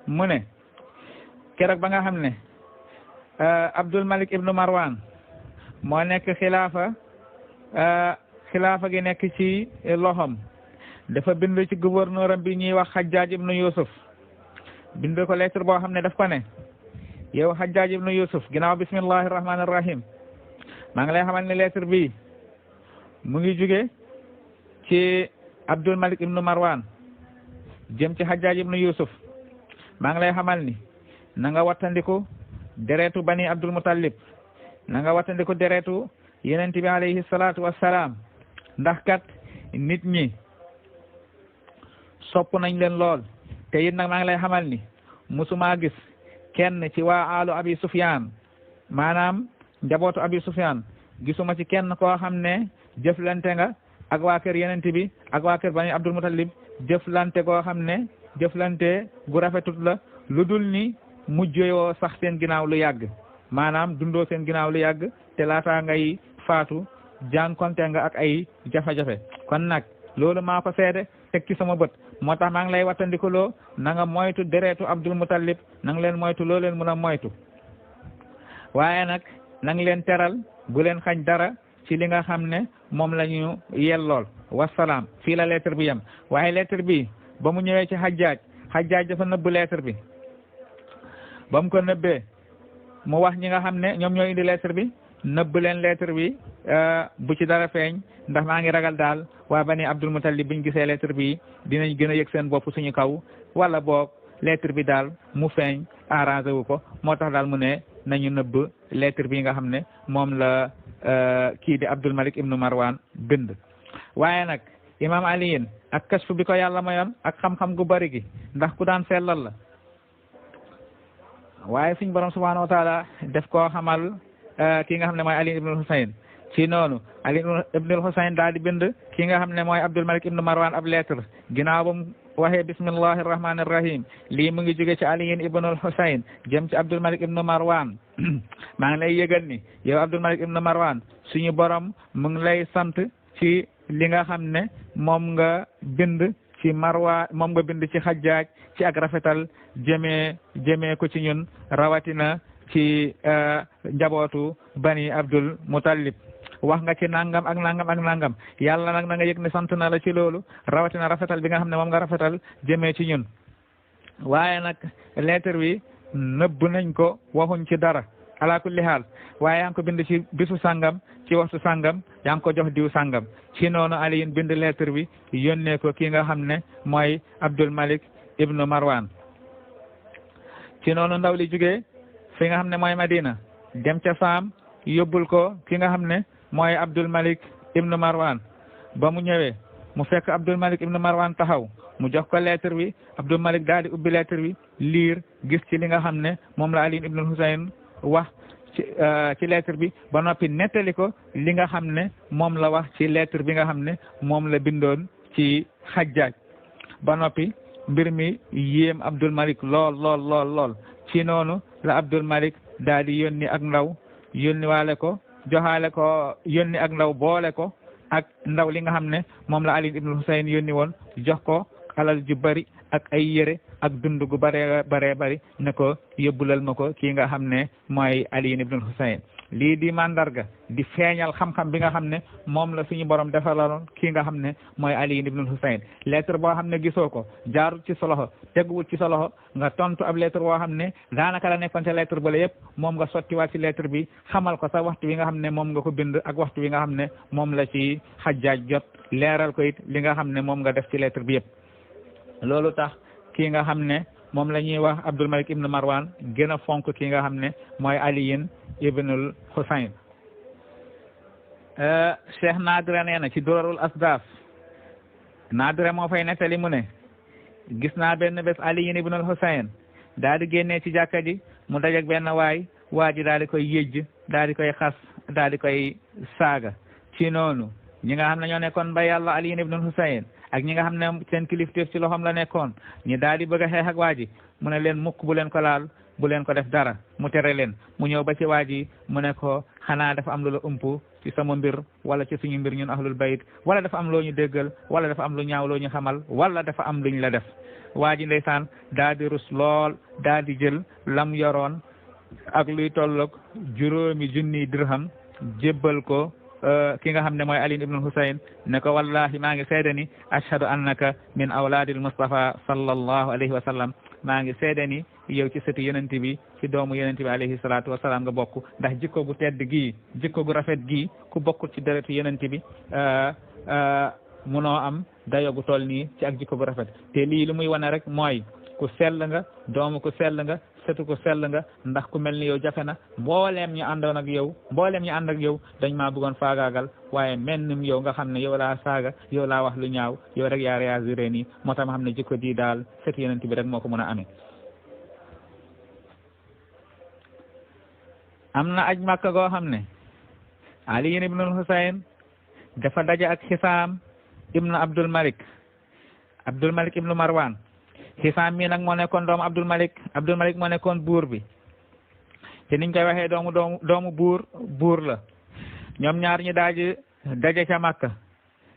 mu ne keroog ba nga xam ne Abdul Malik ibnu Marwan moo nekk xilaafa gi nekk ci loxom dafa bind ci gouverneur am bi ñuy wax Hajjaj ibnu Yusuf bind ko lettre boo xam ne daf ko ne yow Hajjaj ibnu Yusuf ginnaaw bismillahi rahmaani rahim maa ngi lay xamal ne lettre bi mu ngi jóge ci Abdul Malik ibnu Marwan jëm ci Hajjaj ibnu Yusuf maa ngi lay xamal ni na nga wattandiku deretu bani Abdul Muttalib na nga wattandiku deretu yonent bi alayhi salaatu wassalaam ndax kat nit ñi sopp nañ leen lool te it nag maa ngi lay xamal ni musuma gis kenn ci waa alu abi Sufyaan maanaam njabootu abi Sufyaan gisuma ci kenn koo xam ne jëflante nga ak waa kër yonent bi ak waa kër bani Abdul Muttalib jëflante koo xam ne jëflante gu rafetut la lu dul ni mujjoo sax seen ginnaaw lu yàgg maanaam dundoo seen ginnaaw lu yàgg te laataa ngay faatu jànkonte nga ak ay jafe-jafe kon nag loolu maa ko seede teg ci sama bët moo tax maa ngi lay wattandikuloo na nga moytu deretu Abdul Muttalib na nga leen moytu loo leen mën a moytu waaye nag na nga leen teral bu leen xañ dara ci li nga xam ne moom la ñu yellool wasalaam fii la lettre bi yem waaye lettre bi ba mu ñëwee ci Hajjaj dafa nëbb lettre bi ba mu ko nëbbee mu wax ñi nga xam ne ñoom ñoo indi lettre bi nëbb leen lettre bi bu ci dara feeñ ndax maa ngi ragal daal waa bani Abdul Muttalib biñ gisee lettre bi dinañ gën a yëg seen bopp suñu kaw wala boog lettre bi daal mu feeñ arrangé wu ko moo tax daal mu ne nañu nëbb lettre bi nga xam ne moom la kii di Abdul Malik ibnu Marwan bind waaye nag imam aliyin ak kashf bi ko yàlla mayoon ak xam-xam gu bari gi ndax ku daan sellal la waaye suñ borom subhanahu wa taala def koo xamal ki nga xam ne mooy Ali ibnul Husayn ci noonu Ali ibnul Husayn daal di bind ki nga xam ne mooy Abdul Malik ibnu Marwan ab lettre ginnaaw ba mu waxee bismillahi rahmani rahim lii mu ngi jóge ci Ali ibnul Husayn jëm ci Abdul Malik ibnu Marwan maa ngi lay yëgal ni yow Abdul Malik ibnu Marwan suñu borom mu ngi lay sant ci li nga xam ne moom nga bind ci Marwa moom nga bind ci Hajjaj ci ak rafetal jëmee ko ci ñun rawatina ci njabootu bani Abdul Muttalib wax nga ci nangam ak nangam ak nangam yàlla nag na nga yëg ne sant na la ci loolu rawatina rafetal bi nga xam ne moom nga rafetal jëmee ci ñun waaye nag lettre bi nëbb nañ ko waxuñ ci dara ala kulli haal waaye yaa ngi ko bind ci bisu sangam ci waxtu sangam yaa ngi ko jox diw sangam ci noonu Aliyin bind lettre bi yónnee ko ki nga xam ne mooy Abdul Malik ibnu Marwan ci noonu ndaw li jógee fi nga xam ne mooy Madina dem ca Saam yóbbul ko ki nga xam ne mooy Abdul Malik ibnu Marwan ba mu ñëwee mu fekk Abdul Malik ibnu Marwan taxaw mu jox ko lettre bi Abdul Malik daal di ubbi lettre bi liir gis ci li nga xam ne moom la Ali ibnu Husayn wax ci lettre bi ba noppi nettali ko li nga xam ne moom la wax ci lettre bi nga xam ne moom la bindoon ci Hajjaj ba noppi mbir mi yéem Abdul Malik lool ci noonu la Abdul Malik daal di yónni ak ndaw yónni waale ko joxaale ko yónni ak ndaw boole ko ak ndaw li nga xam ne moom la Ali ibn Husayn yónni woon jox ko alal ju bari ak ay yére ak dund gu bare bari ne ko yóbbulal ma ko kii nga xam ne mooy Ali ibnul Husayn lii di mandarga di feeñal xam-xam bi nga xam ne moom la suñu borom defaloon kii nga xam ne mooy Ali ibnul Husayn lettre boo xam ne gisoo ko jaarul ci sa loxo teguwul ci sa loxo nga tontu ab lettre boo xam ne daanaka la nekkoon ca lettre ba la yëpp moom nga sottiwaat ci lettre bi xamal ko sa waxtu wi nga xam ne moom nga ko bind ak waxtu wi nga xam ne moom la ci Hajjaaj jot leeral ko it li nga xam ne moom nga def ci lettre bi yëpp loolu tax kii nga xam ne moom la ñuy wax Abdul Malik ibn Marwan gën a fonk ki nga xam ne mooy Ali ibnul Husayn Cheikh Nadira nee na ci Durarul Asdaf Nadira moo fay nettali mu ne gis naa benn bés Ali ibnul Husayn daal di génnee ci jàkka ji mu dajak benn waa ji daal di koy yëjj daal di koy xas daal di koy saaga ci noonu ñi nga xam ne ñoo nekkoon ba yàlla Ali ibnul Husayn ak ñi nga xam ne seen kilifteef ci loxoom la nekkoon ñi daal di bëgg a xeex ak waa ji mu ne leen mukk bu leen ko laal bu leen ko def dara mu tere leen mu ñëw ba ci waa ji mu ne ko xanaa dafa am lu la ëmp ci sama mbir wala ci suñu mbir ñun ahlul bayt wala dafa am loo ñu déggal wala dafa am lu ñaaw loo ñu xamal wala dafa am luñ la def waa ji ndeysaan daal di rus lool daal di jël lam yoroon ak luy tolloog 5,000 dirham jébbal ko ki nga xam ne mooy Ali ibnul Husayn ne ko wallahi maa ngi seede ni ashhadu annaka min awlaadil Mustafa sallallahu alayhi wa sallam maa ngi seede ni yow ci sëti yonent bi ci doomu yonent bi alayhi salaatu wa salaam nga bokk ndax jikko gu tedd gii jikko gu rafet gii ku bokkul ci deretu yonent bi munoo am dayo gu toll nii ci ak jikko gu rafet te lii lu muy wane rek mooy ku sell nga doomu ku sell nga sëtu ku sell nga ndax ku mel ni yow jafe na mbooleem ñu àndoon ak yow mbooleem ñu ànd ak yow dañ maa bëggoon faagaagal waaye menn yow nga xam ne yow laa saaga yow laa wax lu ñaaw yow rek yaa réagiré nii moo tax ma xam ne jikko ji daal sëtu yonent bi rek moo ko mën a amee. am na aj Makka goo xam ne Ali ibnul Husayn dafa daje ak Hisaam ibnu Abdul Malik ibnu Marwan Hisaam mi nag moo nekkoon doomu Abdul Malik moo nekkoon buur bi te niñ koy waxee doomu buur la ñoom ñaar ñu daje ca Makka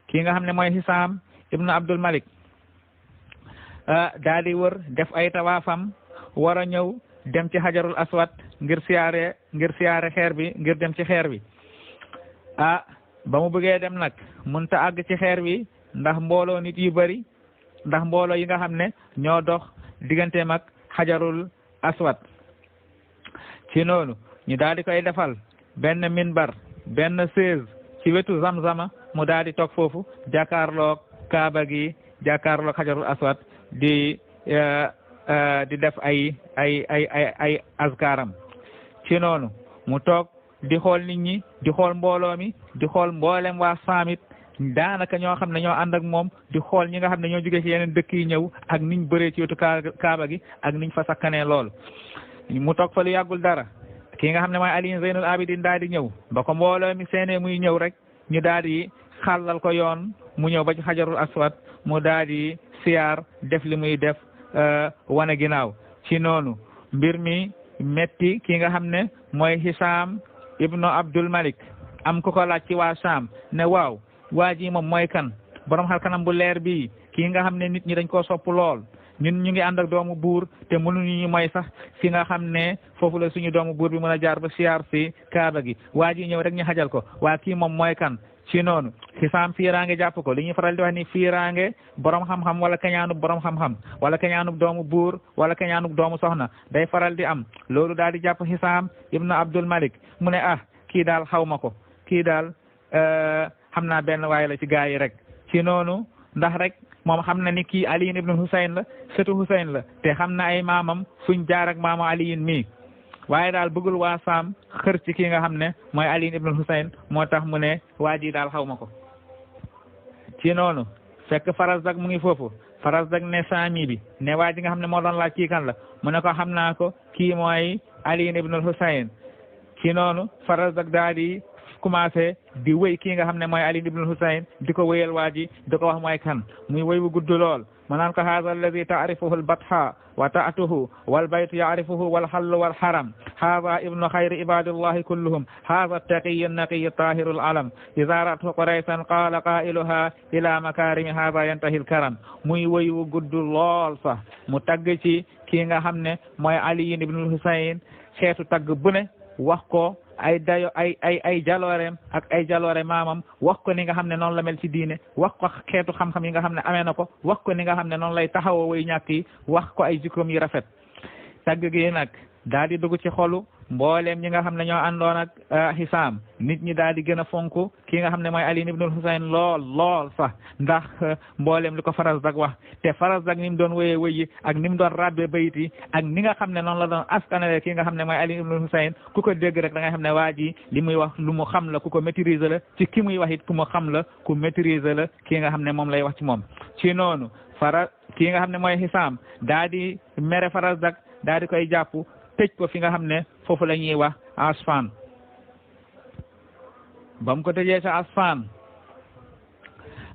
kii nga xam ne mooy Hisaam ibnu Abdul Malik daal di wër def ay tawaafam war a ñëw dem ci Hajarul Aswad ngir siyaare xeer bi ngir dem ci xeer bi ba mu bëggee dem nag mënta àgg ci xeer bi ndax mbooloo nit yu bari ndax mbooloo yi nga xam ne ñoo dox digganteem ak Hajarul Aswad ci noonu ñu daal di koy defal benn minbar benn chaise ci wetu Zamzama mu daal di toog foofu jàkkaarloog Kaaba gi jàkkaarloog Hajarul Aswad di def ay azkaram ci noonu mu toog di xool nit ñi di xool mbooloo mi di xool mboolem waa Saamit daanaka ñoo xam ne ñoo ànd ak moom di xool ñi nga xam ne ñoo jógee ci yeneen dëkk yi ñëw ak niñ bëree ci wetu Kaaba gi ak niñ fa sakkanee lool mu toog fa lu yàggul dara ki nga xam ne mooy Ali Zeynul Abidin daal di ñëw ba ko mbooloo mi seenee muy ñëw rek ñu daal di xàllal ko yoon mu ñëw ba ci Hajarul Aswad mu daal di siyaar def li muy def wane ginnaaw ci noonu mbir mi metti ki nga xam ne mooy Hisaam ibnu Abdul Malik am ku ko laaj ci waa Saam ne waaw waa ji moom mooy kan borom xar kanam bu leer bii kii nga xam ne nit ñi dañ koo sopp lool ñun ñu ngi ànd ak doomu buur te mënuñu ñu mooy sax fi nga xam ne foofu la suñu doomu buur bi mën a jaar ba siyaar si Kaaba gi waa ji ñëw rek ñu xajal ko waa kii moom mooy kan ci noonu Hisaam fiiraange jàpp ko li ñuy faral di wax ni fiiraange borom xam-xam wala keñaanub borom xam-xam wala keñaanub doomu buur wala keñaanub doomu soxna day faral di am loolu daal di jàpp Hisaam ibnu Abdul Malik mu ne kii daal xaw ma ko kii daal xam naa benn waay la ci gaa yi rek ci noonu ndax rek moom xam na ni kii Ali ibnu Husayn la sëtu Husayn la te xam na ay maamam fuñ jaar ak maamu Ali mii waaye daal bëggul waa Saam xër ci kii nga xam ne mooy Ali ibnu Husayn moo tax mu ne waa ji daal xaw ma ko ci noonu fekk Farazdak mu ngi foofu Farazdak ne Saami bi ne waa ji nga xam ne moo doon laaj kii kan la mu ne ko xam naa ko kii mooy Ali ibnu Husayn ci noonu Farazdak daal di commencé di wéy kii nga xam ne mooy Ali ibnul Husayn di ko wéyal waa ji di ko wax mooy kan muy wéy bu gudd lool ma naan ko haza alladi taarifuhu albatha wa taatuhu wal baytu yaarifuhu wal hallu wal haram هذا ابن خير عباد الله كلهم هذا التقي النقي الطاهر العلم إذا رأته قريشا قال قائلها إلى مكارم هذا ينتهي الكرم muy woy wu gudd lool sax mu tagg ci kii nga xam ne mooy Ali ibnul Husayn xeetu tagg bu ne wax ko ay dayo ay jalooreem ak ay jaloore maamam wax ko ni nga xam ne noonu la mel ci diine wax ko xeetu xam-xam yi nga xam ne amee na ko wax ko ni nga xam ne noonu lay taxawoo way ñàkk yi wax ko ay jikkoom yi rafet tagg gi nag daal di dugg ci xolu mbooleem ñi nga xam ne ñoo àndoon ak Hisaam nit ñi daal di gën a fonk ki nga xam ne mooy Ali ibnul Husayn lool sax ndax mbooleem li ko Farazdak wax te Farazdak ni mu doon wéyee wéyi ak ni mu doon rabbe bayit yi ak ni nga xam ne noonu la doon askanale ki nga xam ne mooy Ali ibnul Husayn ku ko dégg rek da nga xam ne waa ji li muy wax lu mu xam la ku ko maîtriser la ci ki muy wax it ku mu xam la ku maîtriser la ki nga xam ne moom lay wax ci moom ci noonu ki nga xam ne mooy Hisaam daa di mere Farazdak daa di koy jàpp tëj ko fi nga xam ne foofu la ñuy wax Asfan ba mu ko tëjee ca Asfan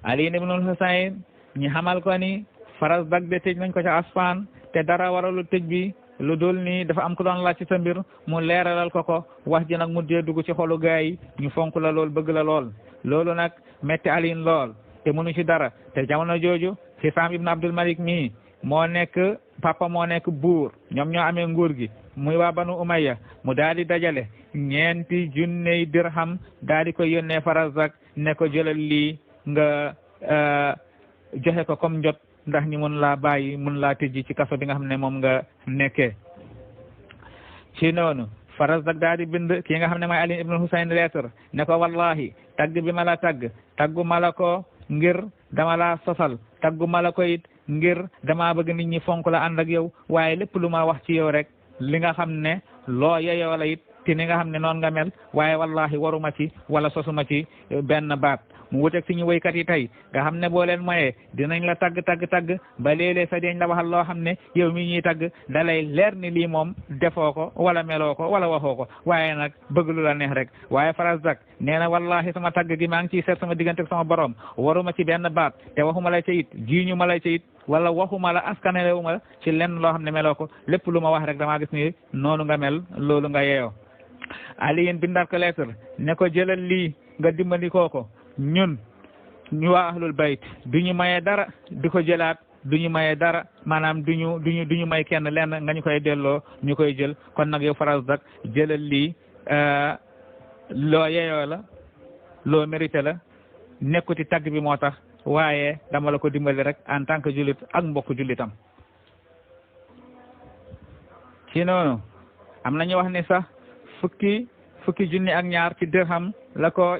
Ali ibnul Husayn ñi xamal ko ni Farazdak de tëj nañ ko ca Asfan te dara waralu tëj bi lu dul ni dafa am ku doon laaj ci sa mbir mu leeralal ko wax ji nag mu dee dugg ci xolu gaay yi ñu fonk la lool bëgg la lool loolu nag metti Ali lool te mënu ci dara te jamono jooju Hisaam ibn Abdul Malik mii moo nekk papa moo nekk buur ñoom ñoo amee nguur gi muy waa Banu Umayya mu daal di dajale ñeenti junney dirham daal di ko yónnee Farazdak ne ko jëlal lii nga joxe ko comme njot ndax ñi mun laa bàyyi mun laa tëjji ci kaso bi nga xam ne moom nga nekkee ci noonu Farazdak daal di bind kii nga xam ne mooy Ali ibn Husayn lettre ne ko wallahi tagg bi ma la taggu ma la ko ngir dama la sosal taggu ma la ko it ngir dama bëgg nit ñi fonk la ànd ak yow waaye lépp lu ma wax ci yow rek li nga xam ne loo yeyoo la it te ni nga xam ne noonu nga mel waaye wallahi waruma ci wala sosuma ci benn baat mu wuteeg suñu woykat yi tey nga xam ne boo leen moyee dinañ la tagg ba léeg-léeg sa deñ la waxal loo xam ne yow mi ñuy tagg dalay leer ni lii moom defoo ko wala meloo ko wala waxoo ko waaye nag bëgg lu la neex rek waaye Farazdak nee na wallahi sama tagg gi maa ngi ciy seet sama diggante ak sama borom waruma ci benn baat te waxuma la ca it jiiñu ma la ca it wala waxuma la askanelewu ma ci lenn loo xam ne meloo ko lépp lu ma wax rek damaa gis ni noonu nga mel loolu nga yeeyoo Ali bindaat ko lettre ne ko jëlal lii nga dimbali ko ñun ñu waa ahlul bayt duñu maye dara di ko jëlaat duñu maye dara maanaam duñu may kenn lenn nga ñu koy delloo ñu koy jël kon nag yow Farazdak jëlal lii loo yeyoo la loo mérité la nekkuti tagg bi moo tax waaye dama la ko dimbali rek en tant que jullit ak mbokk jullitam ci noonu am nañu wax ni sax fukki junni ak ñaar ci dirham la ko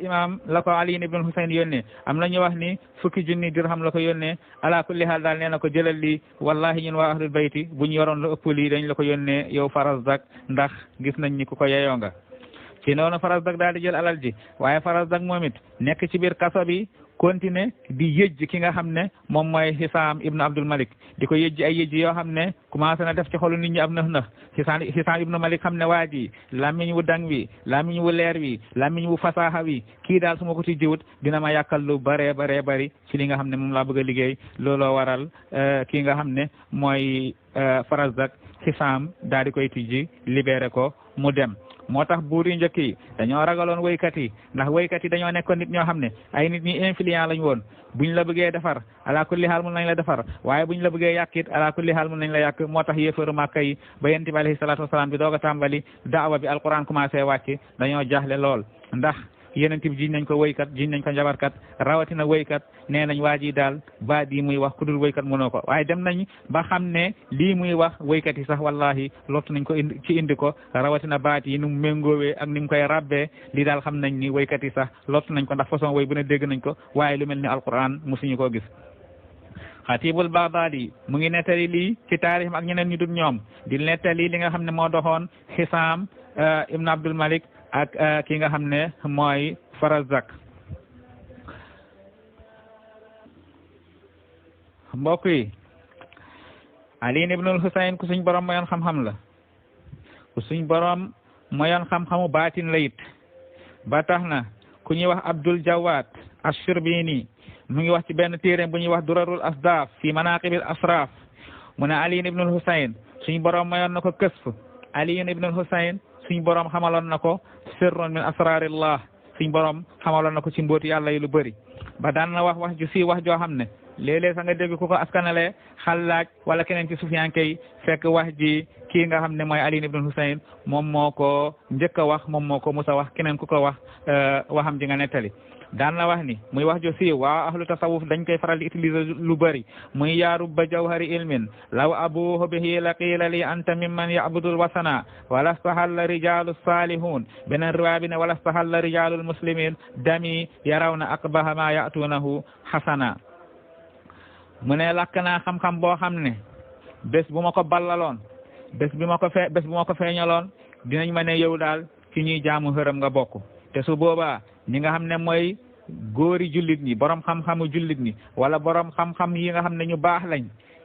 Ali ibn Husayn yónnee am na ñu wax ni fukki junni dirham la ko yónnee ala kulli haal daal nee na ko jëlal lii wallahi ñun waa ahlul bayti bu ñu yoroon lu ëpp lii dañ la ko yónnee yow Farazdak ndax gis nañ ni ku ko yeyoo nga ci noonu Farazdak daal di jël alal ji waaye Farazdak moom it nekk ci biir kaso bi continuer di yëjj ki nga xam ne moom mooy Hisaam ibn Abdul Malik di ko yëjj ay yëjj yoo xam ne commencé na def ci xolu nit ñi am nëx Hisaam ibn Malik xam ne waa ji làmmiñ wu dang wi làmmiñ wu leer wi làmmiñ wu fasaaxa wi kii daal su ma ko ci jiwut dina ma yàkkal lu bare bari ci li nga xam ne moom laa bëgg a liggéey looloo waral kii nga xam ne mooy Farazdak Hisaam daal di koy tijji libéré ko mu dem moo tax buur yu njëkk yi dañoo ragaloon woykat yi ndax woykat yi dañoo nekkoon nit ñoo xam ne ay nit ñi influent lañ woon buñ la bëggee defar ala kulli haal mun nañ la defar waaye buñ la bëggee yàqit ala kulli haal mun nañ la yàq moo tax yéefaru Màkka yi ba yonent bi alayhi salaatu wasalaam bi doog a tàmbali daawa bi alquran commencé wàcc dañoo jaaxle lool ndax yonent bi jiñ nañ ko woykat jiñ nañ ko njabarkat rawatina woykat nee nañ waa ji daal baat yi muy wax ku dul woykat mënoo ko waaye dem nañ ba xam ne lii muy wax woykat yi sax wallahi lottu nañ ko indi ko rawatina baat yi nu mu méngoowee ak ni mu koy rabbee lii daal xam nañ ni woykat yi sax lottu nañ ko ndax façon woy bu ne dégg nañ ko waaye lu mel ni alquran musuñu koo gis Xatibul Baghdadi mu ngi nettali lii ci taarixam ak ñeneen ñu dul ñoom di nettali li nga xam ne moo doxoon Hisaam ibn Abdul Malik ak ki nga xam ne mooy Farazdak mbokk yi Ali ibnul Husayn ku suñ borom mayoon xam-xam la ku suñ borom mayoon xam-xamu baatin la it ba tax na ku ñuy wax Abdul Jawad Ash-Shirbini mu ngi wax ci benn téere bu ñuy wax Durarul Asdaf fi manaqibil asraf mu ne Ali ibnul Husayn suñ borom mayoon na ko kësf Ali ibn al-Husayn suñ borom xamaloon na ko sirrun min asrarillah suñ borom xamaloon na ko ci mbóoti yàlla yi lu bëri ba daan na wax ju si wax joo xam ne léeg-léeg sax nga dégg ku ko askanale Xallaaj wala keneen ci sufiyanke yi fekk wax ji kii nga xam ne mooy Ali ibn al-Husayn moom moo ko njëkk a wax moom moo ko musa wax keneen ku ko wax waxam ji nga nettali daan na wax ni muy wax jo siiw waa ahlu tasawuf dañ koy faral di utiliser lu bëri muy yaaru ba jawhari ilmin law abuhu bihi la qiila li anta mimman ya'budul wasana wala stahalla rijalu salihun beneen riwaaya bi ne wala stahalla rijalul muslimin dami yarawna aqbaha ma ya'tunahu hasana mu ne lakk naa xam-xam boo xam ne bés bu ma ko ballaloon bés bu ma ko feeñaloon dinañ ma ne yow daal ci ñuy jaamu xërëm nga bokk te su boobaa ñi nga xam ne mooy góori jullit ñi borom xam-xamu jullit ñi wala borom xam-xam yi nga xam ne ñu baax lañ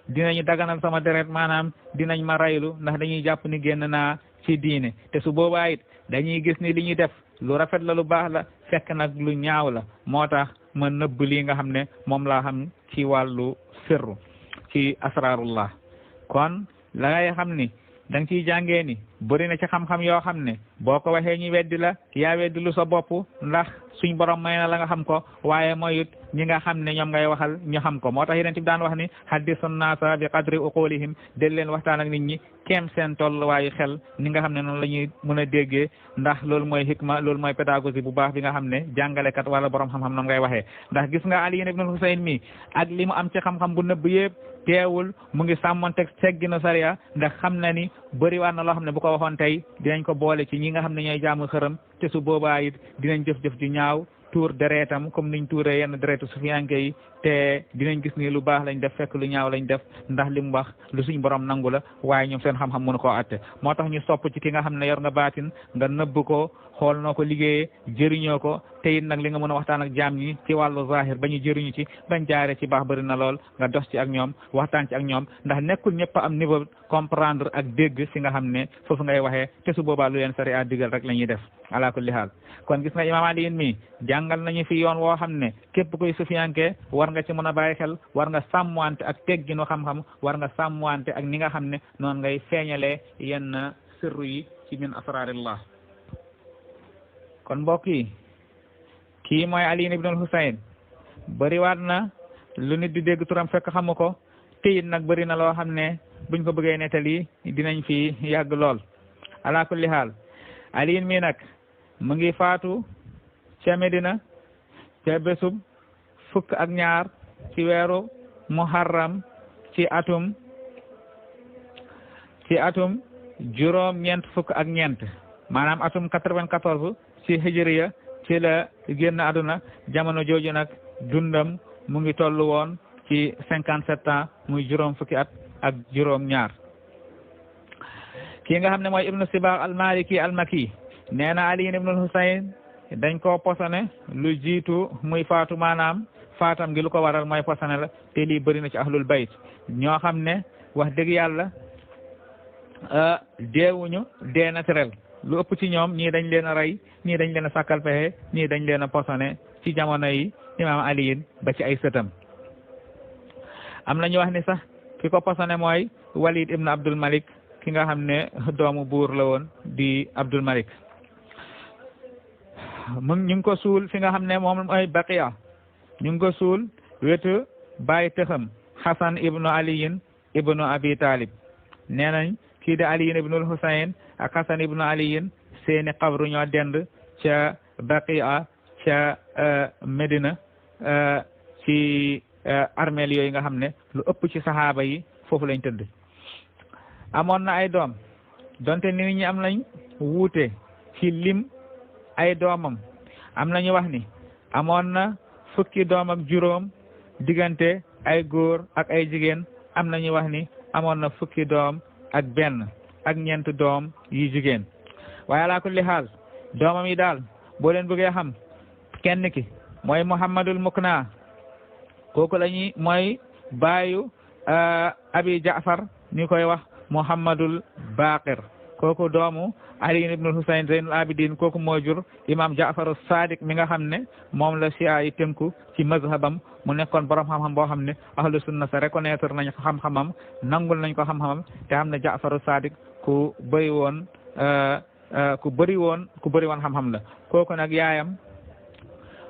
dinañu daganal sama deret maanaam dinañ ma raylu ndax dañuy jàpp ni génn naa ci diine te su boobaa it dañuy gis ni li ñuy def lu rafet la lu baax la fekk nag lu ñaaw la moo tax ma nëbb lii nga xam ne moom laa xam ci wàllu sirru ci asrarullah kon la ngay xam ni da nga ciy jàngee ni bëri na ci xam-xam yoo xam ne boo ko waxee ñu weddi la yaa weddi lu sa bopp ndax suñ borom may na la nga xam ko waaye mooyut ñi nga xam ne ñoom ngay waxal ñu xam ko moo tax yeneen bi daan wax ni haddisu naasa bi qadri uqulihim del leen waxtaan ak nit ñi kem seen tolluwaayu xel ni nga xam ne noonu la ñuy mën a déggee ndax loolu mooy hikma loolu mooy pédagogie bu baax bi nga xam ne jàngalekat wala borom xam-xam noonu ngay waxee ndax gis nga Ali ibn Husayn mi ak li mu am ci xam-xam bu nëbb yëpp teewul mu ngi sàmmonteeg tegginu sariya ndax xam na ni bëri waat na loo xam ne bu ko waxoon tey dinañ ko boole ci ñi nga xam ne ñooy jaamu xërëm te su boobaa it dinañ jëf-jëf ju ñaaw tuur deretam comme niñ tuuree yenn deretu sufiyanke yi te dinañ gis ni lu baax lañ def fekk lu ñaaw lañ def ndax li mu wax lu suñ borom nangu la waaye ñoom seen xam-xam mënu koo atte moo tax ñu sopp ci ki nga xam ne yor nga baatin nga nëbb ko xool noo ko liggéeyee jëriñoo ko te it nag li nga mën a waxtaan ak jaam ñi ci wàllu zahir ba ñu jëriñu ci bañ jaaree ci baax bëri na lool nga dos ci ak ñoom waxtaan ci ak ñoom ndax nekkul ñëpp am niveau comprendre ak dégg si nga xam ne foofu ngay waxee te su boobaa lu leen sari a digal rek la ñuy def ala kulli haal kon gis nga imam Ali mi jàngal nañu fi yoon woo xam ne képp koy sufiyanke war nga ci mën a bàyyi xel war nga sàmmwante ak tegginu xam-xam war nga sàmmwante ak ni nga xam ne noonu ngay feeñalee yenn sirru yi ci min asrarillah kon mbokk yi kii mooy Ali ibn al-Husayn bëriwaat na lu nit di dégg turam fekk xamu ko te it nag bëri na loo xam ne buñ ko bëggee nettali dinañ fi yàgg lool ala kulli haal Ali mi nag mu ngi faatu ca Medina ca bésub fukk ak ñaar ci weeru muharram ci atum juróom-ñeent fukk ak ñeent maanaam atum 94 ci hijriya ci la génn àdduna jamono jooju nag dundam mu ngi toll woon ci 57 ans muy juróom fukki at ak juróom ñaar kii nga xam ne mooy ibnu Sibaax al-Maliki al-Makki nee na Ali ibn al-Husayn dañ koo posone lu jiitu muy faatu maanaam faatam gi lu ko waral mooy posone la te lii bëri na ci ahlul bayt ñoo xam ne wax dëgg yàlla deewuñu dee naturel lu ëpp ci ñoom ñii dañ leen a rey ñii dañ leen a sàkkal pexe ñii dañ leen a posone ci jamono yi imaam Ali ba ci ay sëtam am na ñu wax ni sax ki ko posone mooy Walid ibn Abdul Malik ki nga xam ne doomu buur la woon di Abdul Malik ñu ngi ko suul fi nga xam ne moom mooy Baqiya ñu ngi ko suul wetu bàyyi tëxam Hasan ibnu aliyin ibnu Abi Talib nee nañ kii de aliyin ibnul Husayn ak Hasan ibnu aliyin seeni xabru ñoo dend ca Baqiya ca Medina ci armeel yooyu nga xam ne lu ëpp ci saxaaba yi foofu lañ tëdd amoon na ay doom donte nit ñi am nañ wuute ci lim ay doomam am nañu wax ni amoon na fukki doom ak juróom diggante ay góor ak ay jigéen am nañu wax ni amoon na fukki doom ak benn ak ñeent doom yu jigéen waaye ala kulli xaal doomam yi daal boo leen bëggee xam kenn ki mooy Muhammadul Mukna kooku lañuy mooy baayu Abi Jaafar ñu koy wax Muhammadul Baqir kooku doomu Ali ibn Husayn Zaynul Abidin kooku moo jur imam Jaafaru Sadiq mi nga xam ne moom la Shia yi tënku ci mazhabam mu nekkoon borom xam-xam boo xam ne ahlu sunna sa reconnaître nañ ko xam-xamam nangul nañ ko xam-xamam te xam ne Jaafaru Sadiq ku bëri woon ku bëri woon xam-xam la kooku nag yaayam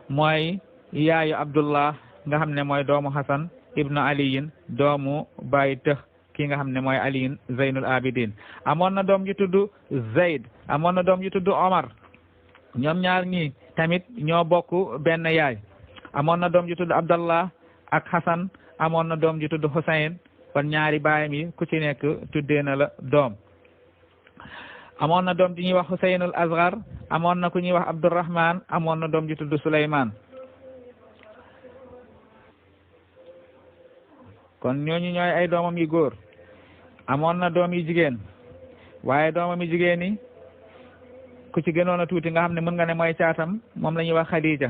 mooy yaayu Abdullah nga xam ne mooy doomu Hasan ibnu aliyin doomu Baay Tëx ki nga xam ne mooy aliyin Zeynul Abidin amoon na doom ju tudd Zayd amoon na doom ju tudd Omar ñoom ñaar ñi tamit ñoo bokk benn yaay amoon na doom ju tudd Abdallah ak Hasan amoon na doom ju tudd Husayn kon ñaari baayam yi ku ci nekk tuddee na la doom amoon na doom ju ñuy wax Husaynul Asgar amoon na ku ñuy wax Abdurrahman amoon na doom ju tudd Suleyman kon ñooñu ñooy ay doomam yu góor amoon na doom yu jigéen waaye doomam yu jigéen yi ku ci gënoon a tuuti nga xam ne mën nga ne mooy caatam moom la ñuy wax Khadija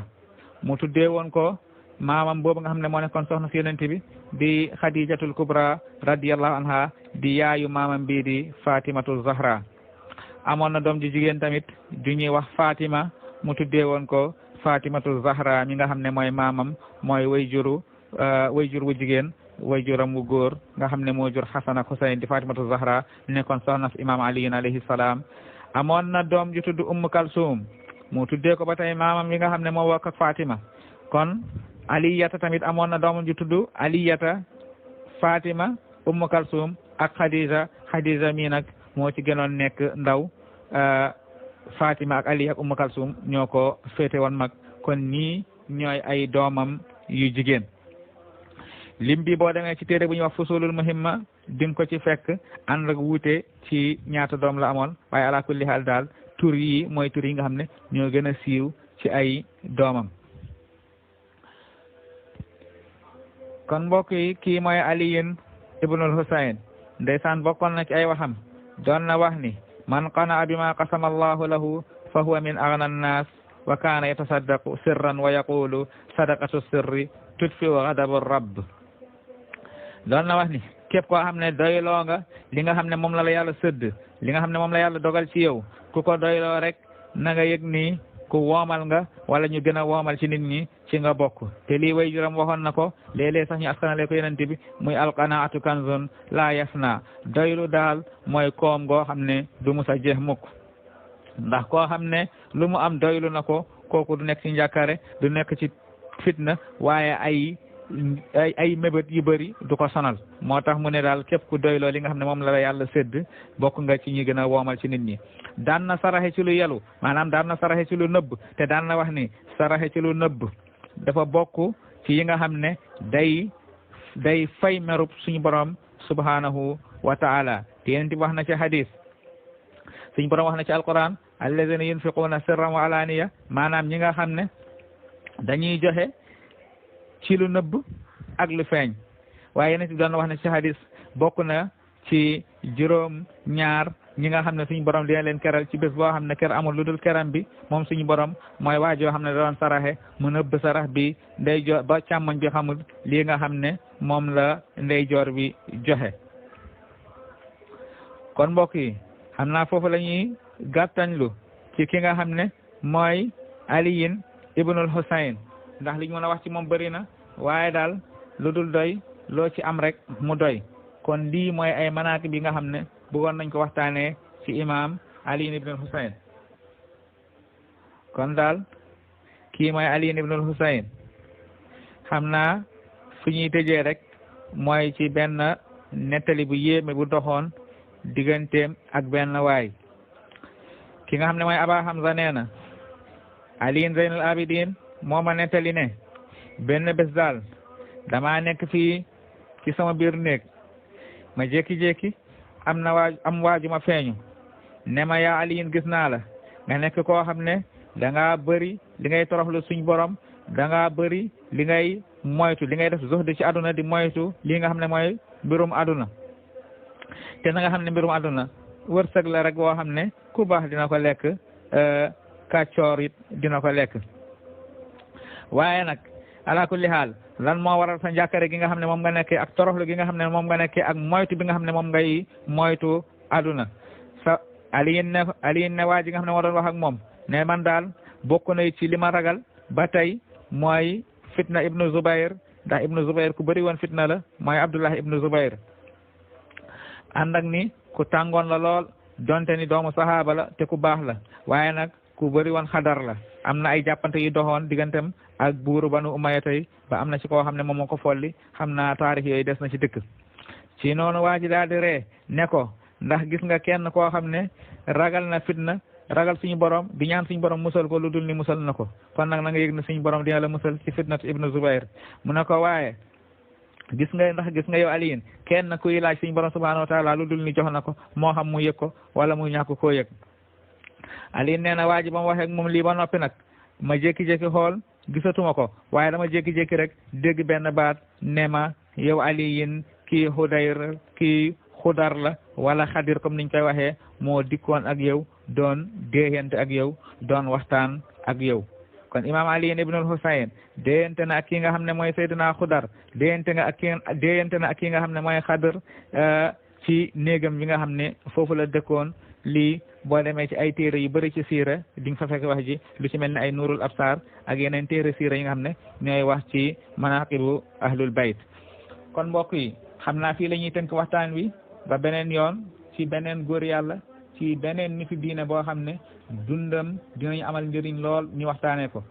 mu tuddee woon ko maamam boobu nga xam ne moo nekkoon soxna si yonent bi di Khadijatul Kubra radiyallahu anha di yaayu maamam bii di Fatimatu Zahra amoon na doom ji jigéen tamit ju ñuy wax Fatima mu tuddee woon ko Fatimatu Zahra mi nga xam ne mooy maamam mooy wayjur wu jigéen wayjuram wu góor nga xam ne moo jur Hasan ak Husayn di Fatimatu Zahra nekkoon soxna si imam Ali alayhi salaam amoon na doom ju tudd Umm Kalsum mu tuddee ko ba tey maamam mi nga xam ne moo wokk ak Fatima kon Aliyata tamit amoon na doom ju tudd Aliyata Fatima Umm Kalsum ak Khadija mi nag moo ci gënoon nekk ndaw Fatima ak Ali ak Umm Kalsum ñoo ko féete woon mag kon ñii ñooy ay doomam yu jigéen lim bi boo demee ci téere bu ñuy wax fusulul muhimma di ko ci fekk ànd ak wuute ci ñaata doom la amoon waaye ala kulli haal daal tur yi mooy tur yi nga xam ne ñoo gën a siiw ci ay doomam kon mbokk yi kii mooy aliyin ibnul Husayn ndeysaan bokkoon na ci ay waxam doon na wax ni man qanaa bima qasama allahu lahu fa huwa min aghna annas wa kaana yatasaddaqu sirran wa yaqulu sadaqatu sirri tudfi'u ghadaba rabb doon na wax ni képp koo xam ne doyloo nga li nga xam ne moom la la yàlla sëdd li nga xam ne moom la yàlla dogal ci yow ku ko doyloo rek na nga yëg ni ku woomal nga wala ñu gën a woomal ci nit ñi ci nga bokk te lii way juram waxoon na ko léeg-léeg sax ñu askanale ko yonent bi muy alqanaatu kanzun la yafna doylu daal mooy koom goo xam ne du musa jeex mukk ndax koo xam ne lu mu am doylu na ko kooku du nekk ci njàkkare du nekk ci fitna waaye ay mébét yu bëri du ko sonal moo tax mu ne daal képp ku doyloo li nga xam ne moom la la yàlla sédd bokk nga ci ñi gën a woomal ci nit ñi daan na saraxe ci lu yelu maanaam daan na saraxe ci lu nëbb te daan na wax ni saraxe ci lu nëbb dafa bokk ci yi nga xam ne day fay merub suñu borom subhanahu wa taala te yonent bi wax na ci hadis suñu borom wax na ci alquran allazina yunfiquna sirran wa alaniya maanaam ñi nga xam ne dañuy joxe ci lu nëbb ak lu feeñ waaye yonent bi doon wax ne ci hadis bokk na ci juróom ñaar ñi nga xam ne suñu borom dina leen keral ci bés boo xam ne ker amul lu dul keram bi moom suñu borom mooy waajoo xam ne da doon saraxe mu nëbb sarax bi ndeyjoor ba càmmoñ bi xamul lii nga xam ne moom la ndeyjoor bi joxe kon mbokk yi xam naa foofu la ñuy gàttañlu ci ki nga xam ne mooy aliyin ibnul Husayn ndax liñ mën a wax ci moom bëri na waaye daal lu dul doy loo ci am rek mu doy kon lii mooy ay manaaki bi nga xam ne bëggoon nañ ko waxtaanee ci imam Ali ibn Husayn kon daal kii mooy Ali ibn Husayn xam naa fu ñuy tëjee rek mooy ci benn nettali bu yéeme bu doxoon digganteem ak benn waay ki nga xam ne mooy Aba Hamza nee na Ali Zeynul Abidin moo ma nettali ne benn bés daal dama nekk fii ci sama biir néeg ma jékki-jékki am waaju ma feeñu ne ma yaa Aliyin gis naa la nga nekk koo xam ne da ngaa bëri li ngay toroxlu suñ borom da ngaa bëri li ngay moytu li ngay def zuhd ci aduna di moytu lii nga xam ne mooy mbirum aduna te na nga xam ne mbirum aduna wërsëg la rek boo xam ne ku baax dina ko lekk kàccoor it dina ko lekk waaye nag ala kulli haal lan moo waral sa njàkkare gi nga xam ne moom nga nekkee ak toroxlu gi nga xam ne moom nga nekkee ak moytu bi nga xam ne moom ngay moytu aduna sa aliyin ne waa ji nga xam ne moo doon wax ak moom ne man daal bokk na ci li ma ragal ba tey mooy fitna ibnu Zubayr ndax ibnu Zubayr ku bëri woon fitna la mooy Abdullah ibnu Zubayr ànd ak ni ku tàngoon la lool donte ni doomu sahaaba la te ku baax la waaye nag ku bëri woon xadar la am na ay jàppante yu doxoon digganteem ak buuru banu Umayya tey ba am na ci koo xam ne moom moo ko folli xam naa taarix yooyu des na ci dëkk ci noonu waa ji daal di ree ne ko ndax gis nga kenn koo xam ne ragal na fitna ragal suñu borom di ñaan suñu borom musal ko lu dul ni musal na ko kon nag na nga yëg ne suñu borom dina la musal ci fitnat ibnu Zubayr mu ne ko waaye gis nga yow Aliyin kenn kuy laaj suñu borom subhanahu wa taala lu dul ni jox na ko moo xam mu yëg ko wala mu ñàkk koo yëg Aliyin nee na waa ji ba mu waxee ak moom lii ba noppi nag ma jékki-jékki xool gisatuma ko waaye dama jékki-jékki rek dégg benn baat ne ma yow Aliyin kii xudar la wala xadir comme niñ koy waxee moo dikkoon ak yow doon déeyante ak yow doon waxtaan ak yow kon imam Ali ibnul Husayn déeyante na ak ki nga xam ne mooy Seydina Xudar déeyante na ak ki nga xam ne mooy Xadir ci néegam bi nga xam ne foofu la dëkkoon lii boo demee ci ay téere yu bëri ci siira di nga fa fekk wax ji lu ci mel ne ay Nuurul Absar ak yeneen téere siira yi nga xam ne ñooy wax ci manaqibu ahlul bayt kon mbokk yi xam naa fii la ñuy tënk waxtaan wi ba beneen yoon ci beneen góor yàlla ci beneen nitu diine boo xam ne dundam dinañu amal njëriñ lool ñu waxtaanee ko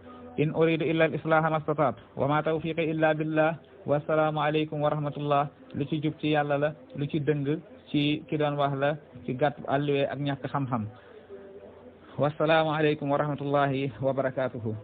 in uridu illa al islaha mastataat wa ma tawfiqi illa billah wasalaamu aleykum wa rahmatullah lu ci jub ci yàlla la lu ci dëng ci ki doon wax la ci gàtt àlluwee ak ñàkk xam-xam wasalaamu aleykum wa rahmatullahi wa barakatuhu